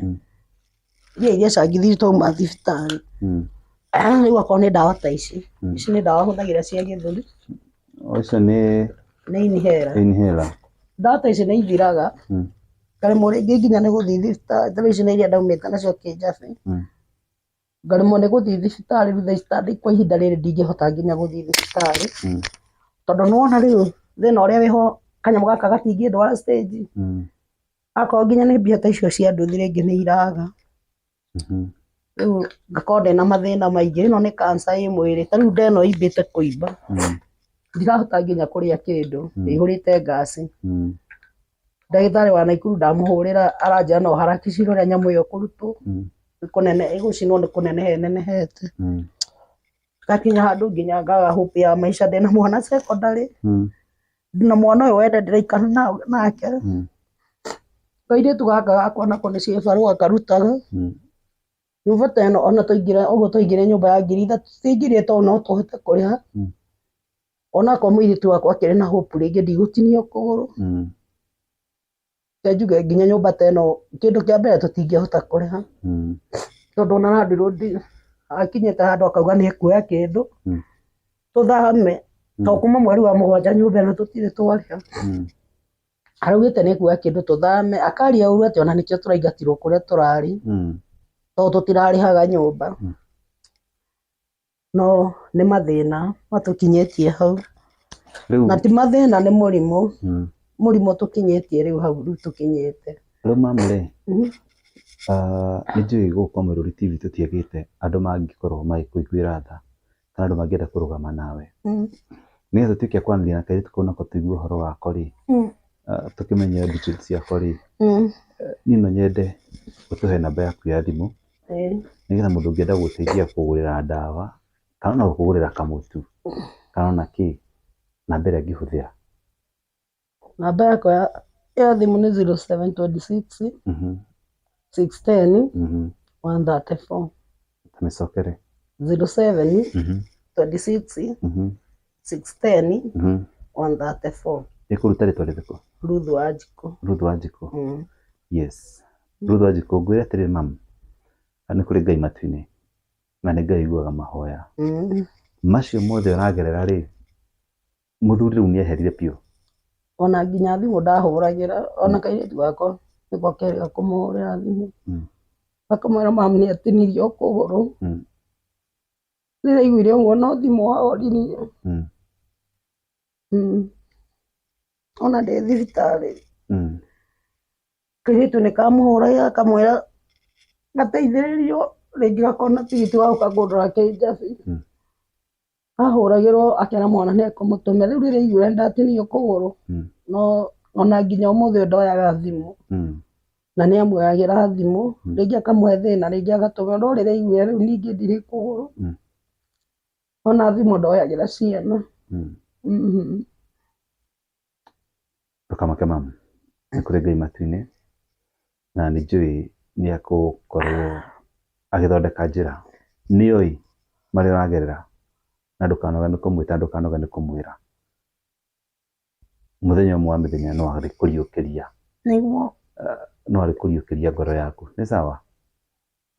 mbia iria acangithirie twauma thibitarĩ. Rĩu akorwo nĩ ndawa ta ici, ici nĩ ndawa hũthagĩra cia gĩthũri. O icio nĩ Nĩ inhaler. Inhaler. Ndawa ta ici nĩ ithiraga, ngaremwo rĩngĩ nginya nĩ gũthiĩ thibitarĩ, ta rĩu ici nĩ iria ndaumĩte nacio kĩnjabi. Ngaremwo nĩ gũthiĩ thibitarĩ rĩu thaa ici tondũ kwa ihinda rĩrĩ ndingĩhota nginya gũthiĩ thibitarĩ. Tondũ nĩwona rĩu thĩna ũrĩa wĩho kanyamũ gaka gatingĩndwara stage. Akorwo nginya nĩ mbia ta icio cia nduthi rĩngĩ nĩ iraga. Rĩu ngakorwo ndĩna mathĩna maingĩ, ĩno nĩ cancer ĩ mwĩrĩ, ta rĩu nda ĩno ĩimbĩte kũimba. Ndirahota nginya kũrĩa kĩndũ, ĩihũrĩte ngaci. Ndagĩtarĩ wa Naikuru ndamũhũrĩra aranjĩra no harakicire ũrĩa nyamũ ĩyo ĩkũrutwo, nĩ kũnene ĩgũcinwo nĩ kũneneha ĩnenehete. Ngakinya handũ nginya ngaga hope ya maica, ndĩna mwana secondary, ndĩna mwana ũyũ wene ndĩraikara nake. Kairĩtu gaka gakwa nako nĩ ciĩbarũa karutaga. Nyũmba ta ĩno ona twaingĩra ũguo twaingĩra nyũmba ya 3,000 tũtiaingĩrire tondũ no tũhote kũrĩha. Onakorwo mũirĩtu wakwa akĩrĩ na hope rĩngĩ ndigũtinio kũgũrũ. Reke njuge nginya nyũmba ta ĩno kĩndũ kĩa mbere tũtingĩhota kũrĩha. Tondũ ona landlord akinyĩte handũ akauga nĩ ekuoya kĩndũ tũthame. To kuma mweri wa mũgwanja nyũmba ĩno tũtirĩ twarĩha. Araugĩte nĩ ekuoya kĩndũ tũthame, akaria ũru atĩ ona nĩkĩo tũraingatirwo kũrĩa tũrarĩ, tondũ tũtirarĩhaga nyũmba. No nĩ mathĩna matũkinyĩtie hau. Na ti mathĩna nĩ mũrimũ. Mũrimũ tũkinyĩtie rĩu hau rĩu tũkinyĩte. Rĩu mamu rĩ, nĩ njũĩ gũkũ kwa Mũrori TV tũtiagĩte andũ mangĩkorwo magĩkũiguĩra tha kana andũ mangĩenda kũrũgama nawe. Nĩgetha tũtuĩke a kwaranĩria na kairĩtu kau nako tũigue ũhoro wako rĩ, tũkĩmenye details ciako rĩ, niĩ no nyende ũtũhe namba yaku ya thimũ, nĩgetha mũndũ ũngĩenda gũgũteithia kũgũrĩra ndawa kana ona gũkũgũrĩra kamũtu kana ona kĩ, namba ĩrĩa angĩhũthĩra. Namba yakwa ya thimũ nĩ 0726 610 134. Tamĩcokere. 07 26 610 134. Ĩkũruta rĩtwa rĩrĩkũ? Ruth Wanjikũ. Ruth Wanjikũ. Yes. Ruth Wanjikũ, ngwĩre atĩrĩrĩ mamu, nĩ kũrĩ Ngai matu-inĩ na nĩ Ngai ũiguaga mahoya. Macio mothe ũragerera rĩ, mũthuri rĩu nĩ eherire biũ. Ona nginya thimũ ndahũragĩra, ona kairĩtu gakwa nĩko kerĩga kũmũhũrĩra thimũ. Gakamwĩra mamu nĩ atinirio kũgũrũ. Rĩrĩa aiguire ũguo no thimũ ahũrire. Ona ndĩ thibitarĩ. Kairĩtu nĩ kamũhũragĩra gakamwĩra gateithĩrĩrio rĩngĩ gakona tigiti wa gũka kũndora kĩnjabi. Ahũragĩrwo akera mwana nĩ ekũmũtũmĩra. Rĩu rĩrĩa aiguire ndatinio kũgũrũ, no ona nginya ũmũthĩ ũyũ ndoyaga thimũ. Na nĩ amuoyagĩra thimũ, rĩngĩ akamũhe thĩna, rĩngĩ agatũma, no rĩrĩa aiguire rĩu ningĩ ndirĩ kũgũrũ, ona thimũ ndoyagĩra ciana. Ndũkamake mamu, nĩ kũrĩ Ngai matu-inĩ na nĩ njũĩ nĩ egũkorwo agĩthondeka njĩra. Nĩ oĩ marĩa ũragerera na ndũkanoge nĩ kũmwĩta, ndũkanoge nĩ kũmwĩra. Mũthenya ũmwe wa mĩthenya no arĩkũriũkĩria. Nĩguo. No arĩkũriũkĩria ngoro yaku. Nĩ sawa?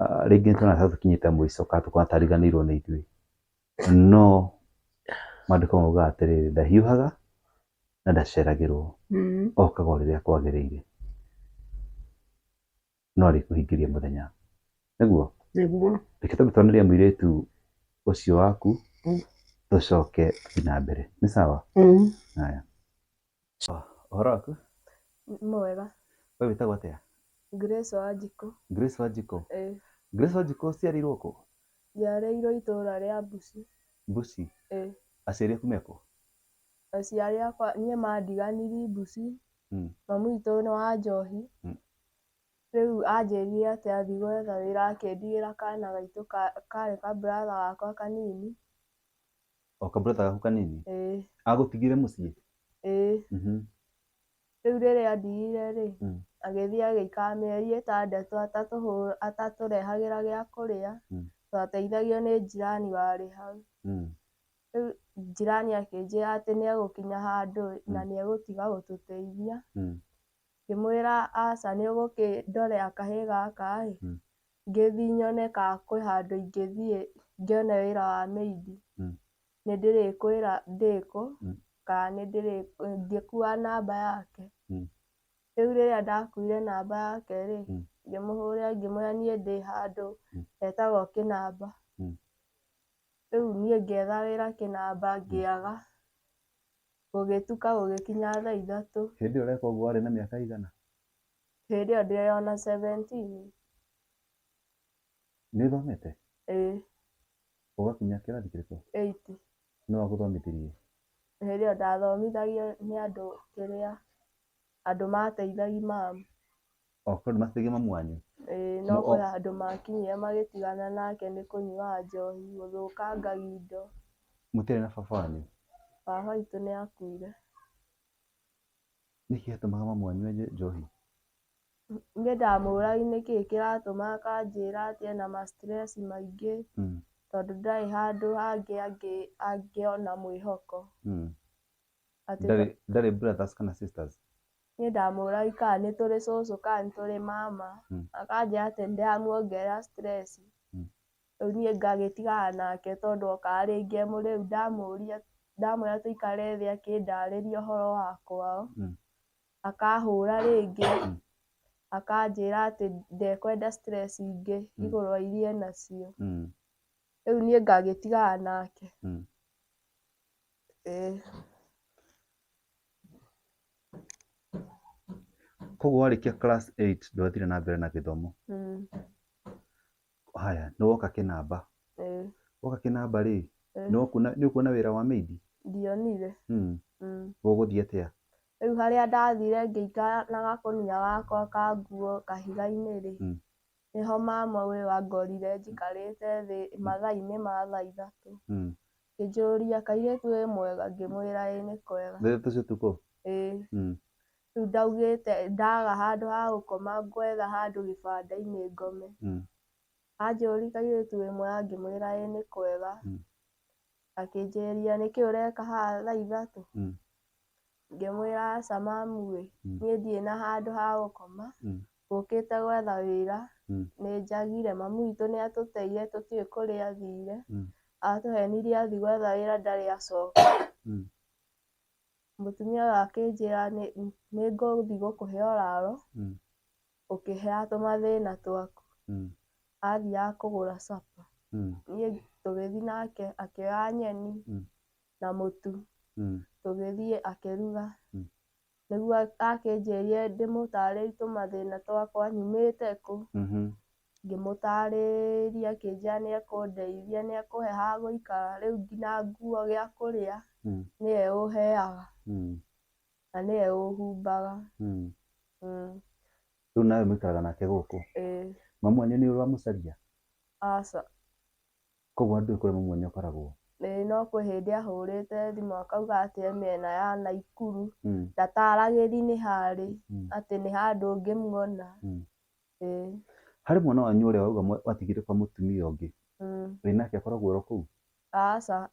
Rĩngĩ nĩ tuona ta tũkinyĩte mũico kana tũkona ta ariganĩirwo nĩ ithuĩ. No maandĩko maugaga atĩrĩrĩ, ndahiũhaga na ndaceragĩrwo, okaga o rĩrĩa kwagĩrĩire. No arĩkũhingĩria mũthenya. Nĩguo? Nĩguo. Reke twambe twanĩrie mũirĩtu ũcio waku, tũcoke tũthiĩ na mbere. Nĩ sawa? Haya. Ũhoro waku? Mwega. We wĩtagwo atĩa? Grace Wanjikũ. Grace Wanjikũ. Ĩĩ. Grace Wanjikũ ũciarĩirwo kũ? Njiarĩirwo itũra rĩa Mbuci. Mbuci? Ĩĩ. Aciari aku me kũ? Aciari akwa niĩ mandiganirie Mbuci. Mami witũ nĩ wa njohi. Rĩu anjĩrire atĩ athiĩ gwetha wĩra akĩndigĩra kana gaitũ karĩ ka brother gakwa kanini. O ka brother gaku kanini? Ĩĩ. Agũtigire mũciĩ? Ĩĩ. Rĩu rĩrĩa andigire rĩ, Mm. agĩthiĩ agĩikara mĩeri 6 atatũrehagĩra gĩa kũrĩa, twateithagio nĩ njirani warĩ hau. Rĩu njirani akĩnjĩra atĩ nĩ egũkinya handũ na nĩ egũtiga gũtũteithia. Ngĩmwĩra aca nĩ ũgũkĩndorera kahĩĩ gaka ĩ, ngĩthiĩ nyone kana kwĩ handũ ingĩthiĩ ngĩone wĩra wa maid. Nĩ ndĩrĩkwĩra ndĩkũ kana nĩ ndĩrĩ ngĩkua namba yake. Rĩu rĩrĩa ndakuire namba yake rĩ, ngĩmũhũrĩra ngĩmwĩra niĩ ndĩ handũ hetagwo Kĩnamba. Rĩu niĩ ngĩetha wĩra Kĩnamba ngĩaga, gũgĩtuka gũgĩkinya thaa 3. Hĩndĩ ĩyo ũreka ũguo warĩ na mĩaka igana? Hĩndĩ ĩyo ndĩ ona 17. Nĩ ũthomete? Ĩĩ. Ũgakinya kĩrathi kĩrĩkũ? 8. Nũ wagũthomithirie? Hĩndĩ ĩyo ndathomithagio nĩ andũ kĩrĩa, andũ mateithagia mamu. O kwĩ andũ mateithagia mamu wanyu? Ĩĩ, no kwĩ andũ makinyire magĩtigana nake nĩ kũnyuaga njohi, gũthũkangagia indo. Mũtiarĩ na baba wanyu? Baba witũ nĩ akuire. Nĩkĩ gĩatũmaga mamu wanyu anyue njohi? Niĩ ndamũragia nĩkĩĩ kĩratũma akanjĩra atĩ ena ma stress maingĩ, tondũ ndarĩ handũ hangĩ angĩona mwĩhoko. Ndarĩ brothers kana sisters? Niĩ ndamũragia kana nĩ tũrĩ cũcũ kana nĩ tũrĩ mama, akanjĩra atĩ nĩndĩramuongerera stress. Rĩu niĩ ngagĩtigana nake tondũ okaga rĩngĩ e mũrĩu, ndamũria ndamwĩra tũikare thĩ akĩndarĩria ũhoro wa kwao, akahũra rĩngĩ, akanjĩra atĩ ndekwenda stress ingĩ igũrũ wa iria enacio. Rĩu niĩ ngagĩtigana nake. Ĩĩ. Koguo warĩkia class 8 ndwathire na mbere na gĩthomo? Haya, nĩ woka Kĩnamba. Ĩĩ. Woka Kĩnamba rĩ, nĩ ũkuona wĩra wa maid? Ndionire. Gũgũthiĩ atĩa? Rĩu harĩa ndathire ngĩikara na gakũnia gakwa ka nguo kahiga-inĩ rĩ, nĩho mama ũyũ angorire njikarĩte thĩ mathaa-inĩ ma thaa 3. Akĩnjũria kairĩtu wĩ mwega, ngĩmwĩra ĩĩ nĩ kwega. Thaa 3 cia ũtukũ? Ĩĩ. Rĩu ndaugĩte ndaga handũ ha gũkoma ngwetha handũ gĩbanda-inĩ ngome. Anjũria kairĩtu wĩ mwega, ngĩmwĩra ĩĩ nĩ kwega. Akĩnjĩria nĩkĩ ũreka haha thaa 3? Ngĩmwĩra aca mamu ĩ, niĩ ndirĩ na handũ ha gũkoma, ngũkĩte gwetha wĩra, nĩ njagire, mamu witũ nĩ atũteire tũtiũĩ kũrĩa athire, atũhenirie athiĩ gwetha wĩra ndarĩ acoka. Mũtumia ũyũ akĩnjĩra nĩ ngũthiĩ gũkũhe ũraro, ũkĩheaga tũmathĩna twaku. Athiaga kũgũra capa. Niĩ tũgĩthiĩ nake akĩoya nyeni na mũtu, tũgĩthiĩ akĩruga. Nĩguo akĩnjĩrire ndĩmũtarĩrie tũmathĩna twakwa nyumĩte kũ, ngĩmũtarĩria akĩnjĩra nĩ ekũndeithia nĩ ekũhe ha gũikara, rĩu nginya nguo gĩa kũrĩa nĩwe ũheaga na nĩwe ũhumbaga. Rĩu nawe mũikaraga nake gũkũ? Ĩĩ. Mamu wanyu nĩ ũrĩ wamũcaria? Aca. Koguo ndũĩ kũrĩa mamu wanyu akoragwo? Ĩĩ, no kwĩ hĩndĩ ahũrĩte thimũ akauga atĩ e mĩena ya Naikuru, ndataragĩria nĩ harĩ, atĩ nĩ handũ ũngĩmuona. Ĩĩ. Harĩ mwana wanyu ũrĩa wauga watigire kwa mũtumia ũngĩ, wĩ nake akoragwo oro kũu? Aca,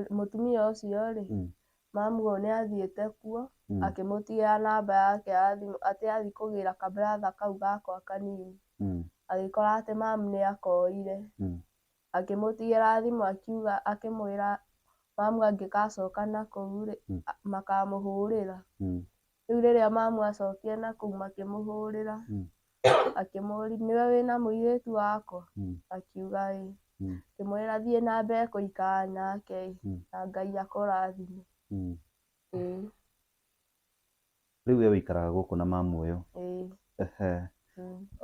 mũtumia ũcio rĩ, mamu ũyũ nĩ athiĩte kuo, akĩmũtigĩra namba yake ya thimũ atĩ athiĩ kũgĩra kaburatha kau gakwa kanini, agĩkora atĩ mamu nĩ akoire. Akĩmũtigĩra thimũ akiuga akĩmwĩra mamu angĩgacoka na kũu rĩ, makamũhũrĩra. Rĩu rĩrĩa mamu acokire na kũu makĩmũhũrĩra, akĩmũria nĩwe wĩna mũirĩtu wakwa? Akiuga ĩĩ. Akĩmwĩra thiĩ na mbere gũikara nake ĩ, na Ngai akũrathime. Ĩĩ. Rĩu we wĩikaraga gũkũ na mamu ũyũ? Ĩĩ. Ehe.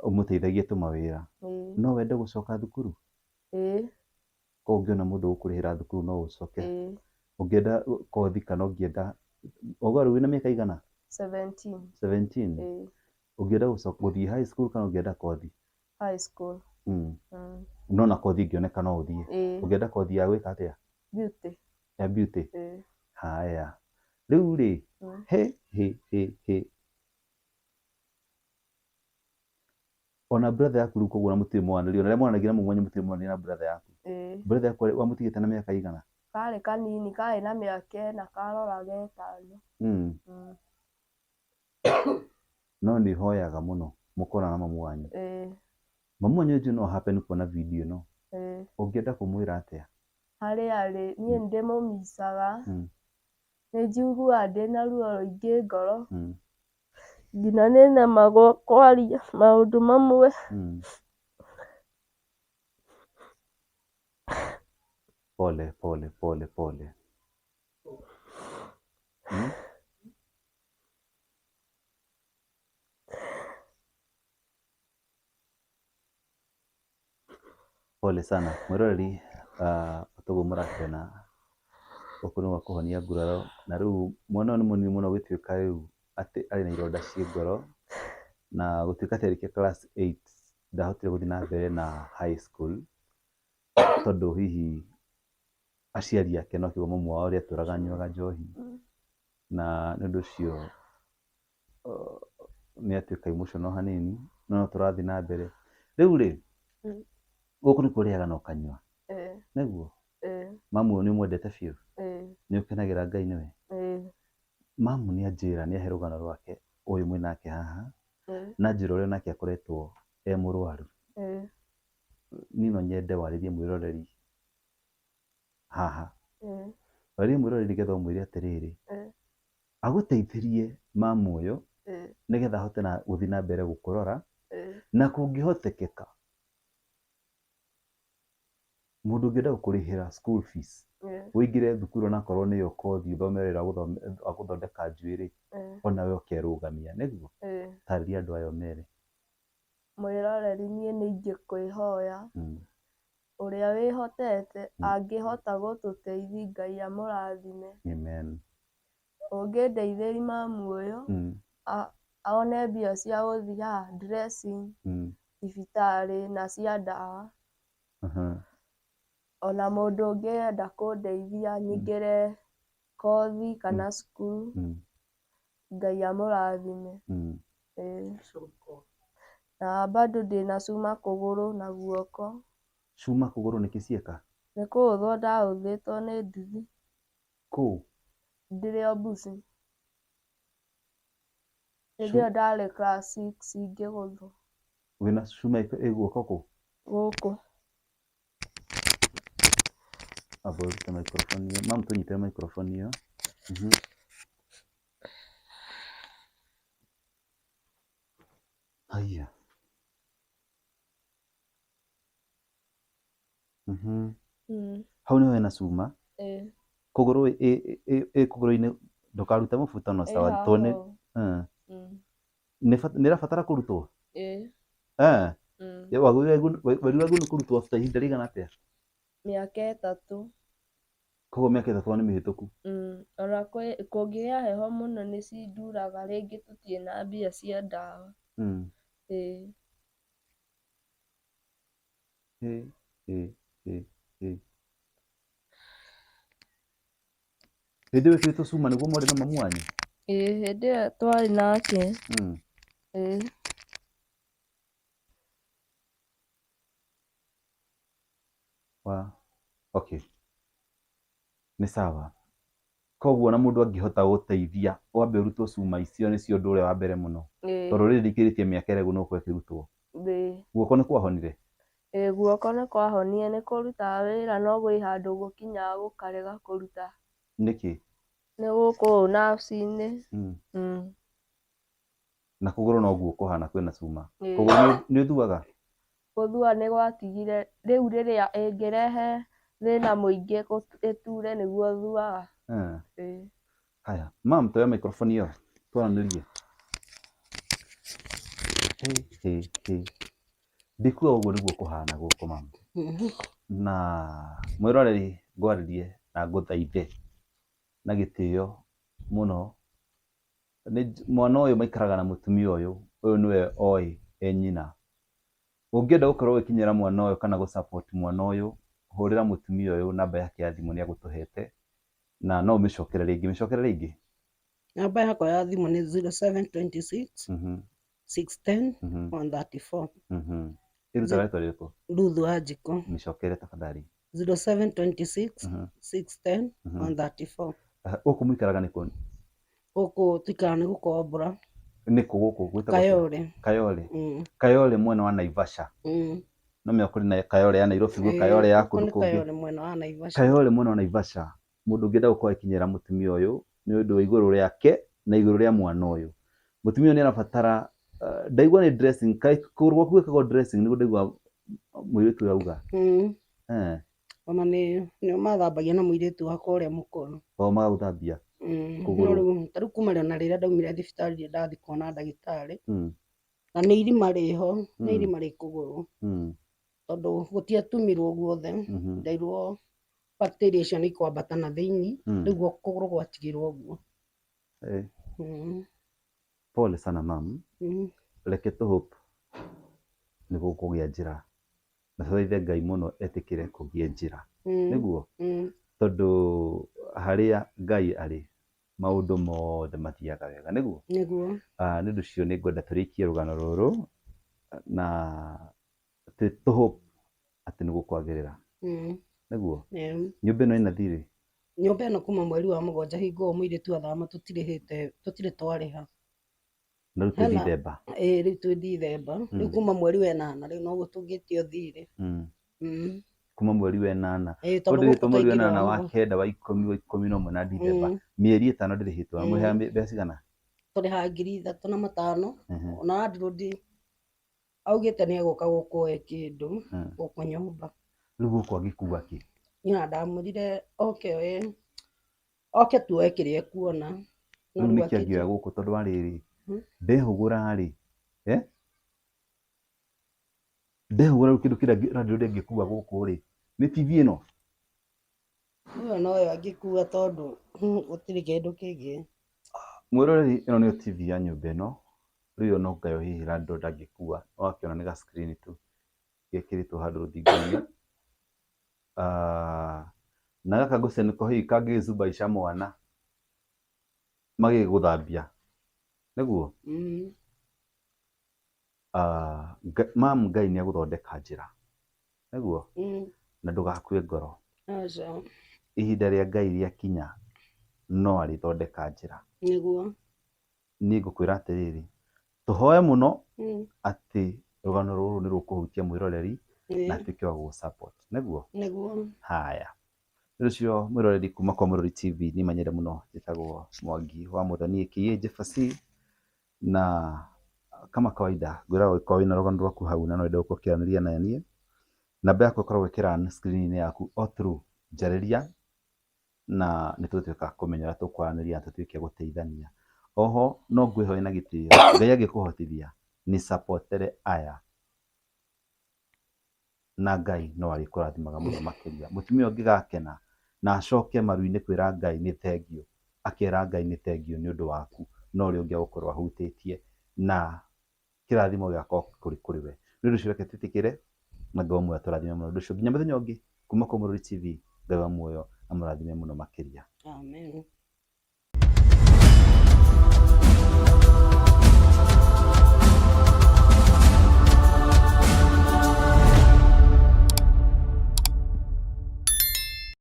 Ũmũteithagia tũmawĩra? Ĩĩ. No wende gũcoka thukuru? Ĩĩ. Koguo ũngĩona mũndũ ũgũkũrĩhĩra thukuru no ũcoke? Ĩĩ. Ũngĩenda kothi kana ũngĩenda, wauga rĩu wĩna mĩaka igana? 17. 17? Ĩĩ. Ũngĩenda gũthiĩ high school kana ũngĩenda kothi? High school. No na kothi ĩngĩoneka no ũthiĩ? Ĩĩ. Ũngĩenda kothi ya gwĩka atĩa? Beauty. Ya beauty? Ĩĩ. Haya. Rĩu rĩ, he he he he. Ona brother yaku rĩu koguo na mũtirĩ mwaranĩria, ona rĩrĩa mwaranagia na mami wanyu mũtirĩ mwaranĩria na brother yaku. Ĩĩ. Brother yaku wamũtigĩte na mĩaka igana? Karĩ kanini, karĩ na mĩaka ĩna, karoraga ĩtano. No nĩ hoyaga mũno mũkonana na mamu wanyu. Ĩĩ. Mamu wanyu nĩnjũĩ no happen kuona video ĩno. Ĩĩ. Ũngĩenda kũmwĩra atĩa? Harĩa arĩ, niĩ nĩ ndĩmũmicaga. Nĩ njiguaga ndĩna ruo rũingĩ ngoro. Nginya nĩ nemagwo kwaria maũndũ mamwe. Pole pole pole pole. Pole sana mwĩroreri, toguo mũrakĩona gũkũ nĩ gwa kũhonia nguraro, na rĩu mwana ũyũ nĩ mũnini mũno gũtuĩka rĩu atĩ arĩ na ironda ciĩ ngoro, na gũtuĩka atĩ arĩkia class 8 ndahotire gũthiĩ na mbere na high school tondũ hihi aciari ake no kiugo mamu wao ũrĩa atũraga anyuaga njohi, na nĩ ũndũ ũcio nĩ atuĩka emotional hanini, no no tũrathiĩ na mbere. Rĩu rĩ, gũkũ nĩkuo ũrĩaga na ũkanyua? Ĩĩ. Nĩguo? Ĩĩ. Mamu nĩ ũmwendete biũ? Ĩĩ. Nĩ ũkenagĩra Ngai nĩwe? Ĩĩ. Mamu nĩ anjĩra, nĩ ahe rũgano rwake ũyũ mwĩ nake haha, Ĩĩ. na njĩra ũrĩa nake akoretwo e mũrwaru. Ĩĩ. Niĩ no nyende warĩrie mwĩroreri haha. Ĩĩ. Warĩrie mwĩroreri nĩgetha ũmwĩre atĩrĩrĩ, Ĩĩ. agũteithĩrie mamu ũyũ Ĩĩ. nĩgetha ahote na gũthiĩ na mbere gũkũrora, Ĩĩ. na kũngĩhotekeka mũndũ ũngĩenda gũkũrĩhĩra school fees, Ĩĩ. ũingĩre thukuru onakorwo nĩyo kothi ũthome wĩra wa gũthondeka njuĩrĩ, Ĩĩ. onawe ũkerũgamia, nĩguo? Ĩĩ. Tarĩria andũ aya ũmere. Mwĩroreri niĩ nĩ ingĩkwĩhoya ũrĩa wĩhotete angĩhota gũtũteithia Ngai amũrathime. Amen. Ũngĩndeithĩria mamu ũyũ one mbia cia gũthiĩ haha dressing, thibitarĩ na cia ndawa. Ona mũndũ ũngĩ enda kũndeithia nyingĩre kothi kana cukuru, Ngai amũrathime. Ĩĩ. Na bado ndĩna cuma kũgũrũ na guoko. Cuma kũgũrũ nĩkĩ cieka? Nĩ kũgũthwo ndagũthĩtwo nĩ nduthi. Kũ? Ndĩrĩ o mbuci. Hĩndĩ ĩyo ndarĩ class 6 ngĩgũthwo. Wĩna cuma ĩ guoko kũ? Gũkũ. Amba ũrute microphone ĩyo. Mamu tũnyitĩre microphone ĩyo. Haiya. Hau niho hena cuma. Ĩĩ. Kũgũrũ ĩ kũgũrũ-inĩ ndũkarute mũbuto no sawa. Ĩ Tondũ haha. Nĩ ĩrabatara kũrutwo? Ĩĩ. Werirwo nĩ kũrutwo after ihinda rĩigana atĩa? Mĩaka 3. Koguo mĩaka 3 nĩ mĩhĩtũku. Ona kũngĩgĩa heho mũno nĩ cinduraga rĩngĩ tũtirĩ na mbia cia ndawa. Ĩĩ. Ĩ, ĩ, ĩ, ĩ. Hĩndĩ ĩyo ĩkĩrĩtwo cuma nĩguo mwarĩ na mamu wanyu? Ĩĩ, hĩndĩ ĩyo twarĩ nake. Ĩĩ. Wa, okay. Nĩ sawa. Koguo ona mũndũ angĩhota gũteithia wambe ũrutwo cuma icio nĩcio ũndũ ũrĩa wa mbere mũno. Ĩĩ. Tondũ rĩrĩ rĩikĩrĩtie mĩaka ĩrĩa no gũkorwo ĩkĩrutwo. Ĩĩ. Guoko nĩ kwahonire? Ĩĩ, guoko nĩ kwahonire, nĩ kũrutaga wĩra no gwĩ handũ gũkinyaga gũkarega kũruta. Nĩkĩ? Nĩ gũkũ ũũ nerves-inĩ. Na kũgũrũ noguo kũhana kwĩna cuma. Ĩĩ. Kũgũrũ nĩ ũthuaga? Gũthua nĩ gwatigire, rĩu rĩrĩa ĩngĩrehe thĩna mũingĩ ĩture nĩguo thuaga. Ĩĩ. Haya, mam, toya microphone ĩyo twaranĩrie. Hĩ, hĩ, hĩ. Ndikuga ũguo nĩguo kũhana gũkũ mam. Na mwĩroreri ngwarĩrie na ngũthaithe na gĩtĩo mũno. Nĩ mwana ũyũ maikaraga na mũtumia ũyũ, ũyũ nĩwe oĩ e nyina. Ũngĩenda gũkorwo ũgĩkinyĩra mwana ũyũ kana gũ support mwana ũyũ, hũrĩra mũtumia ũyũ namba yake ya thimũ nĩ agũtũhete, na no ũmĩcokere rĩngĩ, mĩcokere rĩngĩ. Namba yakwa ya thimũ nĩ 0726 610 134. Ĩrutaga rĩtwa rĩrĩkũ? Ruthu Wanjikũ. Mĩcokere tafadhali. 0726 610 134. Gũkũ mũikaraga nĩ kũ? Gũkũ tuikaraga nĩ gũkombora. Nĩ kũ gũkũ gwĩtagwo atĩa? Kayole. Kayole. Kayole mwena wa Naivasha. No menya kũrĩ na Kayole ya Nairobi, gwĩ Kayole ya Gũkũ kũndũ nĩ kũngĩ. Kayole mwena wa Naivasha. Kayole mwena wa Naivasha. Mũndũ ũngĩenda gũkorwo agĩkinyĩra mũtumia ũyũ nĩ ũndũ wa igũrũ rĩake na igũrũ rĩa mwana ũyũ. Mũtumia ũyũ nĩ arabatara ndaigua nĩ dressing, kaĩ kũgũrũ gwaku gwĩkagwo dressing nĩguo ndaigua mũirĩtu ũyũ auga. Ona nĩ nĩo mathambagia na mũirĩtu wakwa ũrĩa mũkũrũ. O magagũthambia No kũgũrũ. rĩu ta rĩu kuma ona rĩrĩa ndaumire thibitarĩ ndirĩ ndathiĩ kuona ndagĩtarĩ. Na nĩ irima rĩho, nĩ irima rĩ kũgũrũ. Tondũ gũtiatumirwo guothe. Ndeirwo bacteria icio nĩ ikwambata na thĩinĩ, rĩu kũgũrũ gwatigirwo ũguo. Pole sana mam. Reke tũ hope nĩ gũkũgĩa njĩra. Na tũthaithe Ngai mũno etĩkĩre kũgĩe njĩra. Nĩguo? Tondũ harĩa Ngai arĩ maũndũ mothe mathiaga wega. Nĩguo? Nĩguo. Nĩ ũndũ ũcio nĩ ngwenda tũrĩkie rũgano rũrũ na tũ hope atĩ nĩ gũkwagĩrĩra. Nĩguo? Nyũmba ĩno ĩna thirĩ? Nyũmba ĩno kuma mweri wa 7 hingo ũyũ mũirĩtu athama tũtirĩhĩte, tũtirĩ twarĩha. Na rĩu twĩ Dithemba. Ĩĩ rĩu twĩ Dithemba. Rĩu kuma mweri wa 8 rĩu noguo tũngĩtio thirĩ. Kuma mweri wa 8. Ĩĩ, tondũ Ũndĩrĩtwo gũkũ mweri wa twaingĩra 8 wa ũguo. 9 wa 10 wa 11 na Dithemba. Mĩeri 5 ndĩrĩhĩtwo. Mũrĩhaga mbeca cigana? Tũrĩhaga 3500. Ona landlord augĩte nĩ egũka gũkũ oe kĩndũ gũkũ nyũmba. Rĩu gũkũ angĩkua kĩ? Niĩ ona ndamwĩrire oke oe, oke tu oe kĩrĩa ekuona. No Rĩu rĩu nĩkĩ akĩnjĩra angĩoya gũkũ tondũ wa rĩrĩ, ndehũgũra rĩ, Ndehũgũra rĩu kĩndũ kĩrĩa landlord angĩkua gũkũ rĩ, nĩ TV ĩno? Ĩyo noyo angĩkua tondũ gũtirĩ kĩndũ kĩngĩ. Mwĩroreri, ĩno nĩyo TV ya nyũmba ĩno. Rĩu ĩyo no ngayo hihi landlord angĩkua. Wakĩona nĩ ga screen tu gekĩrĩtwo handũ rũthingo-inĩ. Na gaka ngwĩciria nĩko hihi kangĩgĩcubaica mwana magĩgũthambia. Nĩguo? Mam, Ngai nĩ egũthondeka njĩra. Nĩguo? Na ndũgakue ngoro. Aca. Ihinda rĩa Ngai rĩakinya no arĩthondeka njĩra. Nĩguo. Niĩ ngũkwĩra atĩrĩrĩ, tũhoe mũno atĩ rũgano rũrũ nĩ rũkũhutia mwĩroreri na atuĩke wa gũgũ support. Nĩguo? Nĩguo. Haya. Nĩ ũcio mwĩroreri kuma kwa Mũrori TV, niĩ manyende mũno njĩtagwo Mwangi wa Mũthoni aka Jefferson, na kama kawaida ngwĩraga ũngĩkorwo wĩna rũgano rwaku hau na no wende gũkorwo ũkĩaranĩria na niĩ, namba yakwa ĩkoragwo ĩkĩrun screen-inĩ yaku o through, njarĩria na nĩ tũgũtuĩka kũmenya ũrĩa tũkwaranĩria na tũtuĩke a gũteithania. Oho no ngwĩhoe na gĩtĩo, Ngai angĩkũhotithia nĩ supportere aya na Ngai no arĩkũrathimaga mũno makĩria. Mũtumia ũngĩgakena na acoke maru-inĩ kwĩra Ngai nĩ thengiũ, akera Ngai nĩ thengiũ nĩ ũndũ waku na ũrĩa ũngĩ agũkorwo ahutĩtie na kĩrathimo gĩgakorwo kũrĩ kũrĩ we. Nĩ ũndũ ũcio reke twĩtĩkĩre na Ngai wa muoyo atũrathime mũno. Ũndũ ũcio nginya mũthenya ũngĩ kuma kwa Mũrori TV, Ngai wa muoyo amũrathime mũno makĩria. Amen.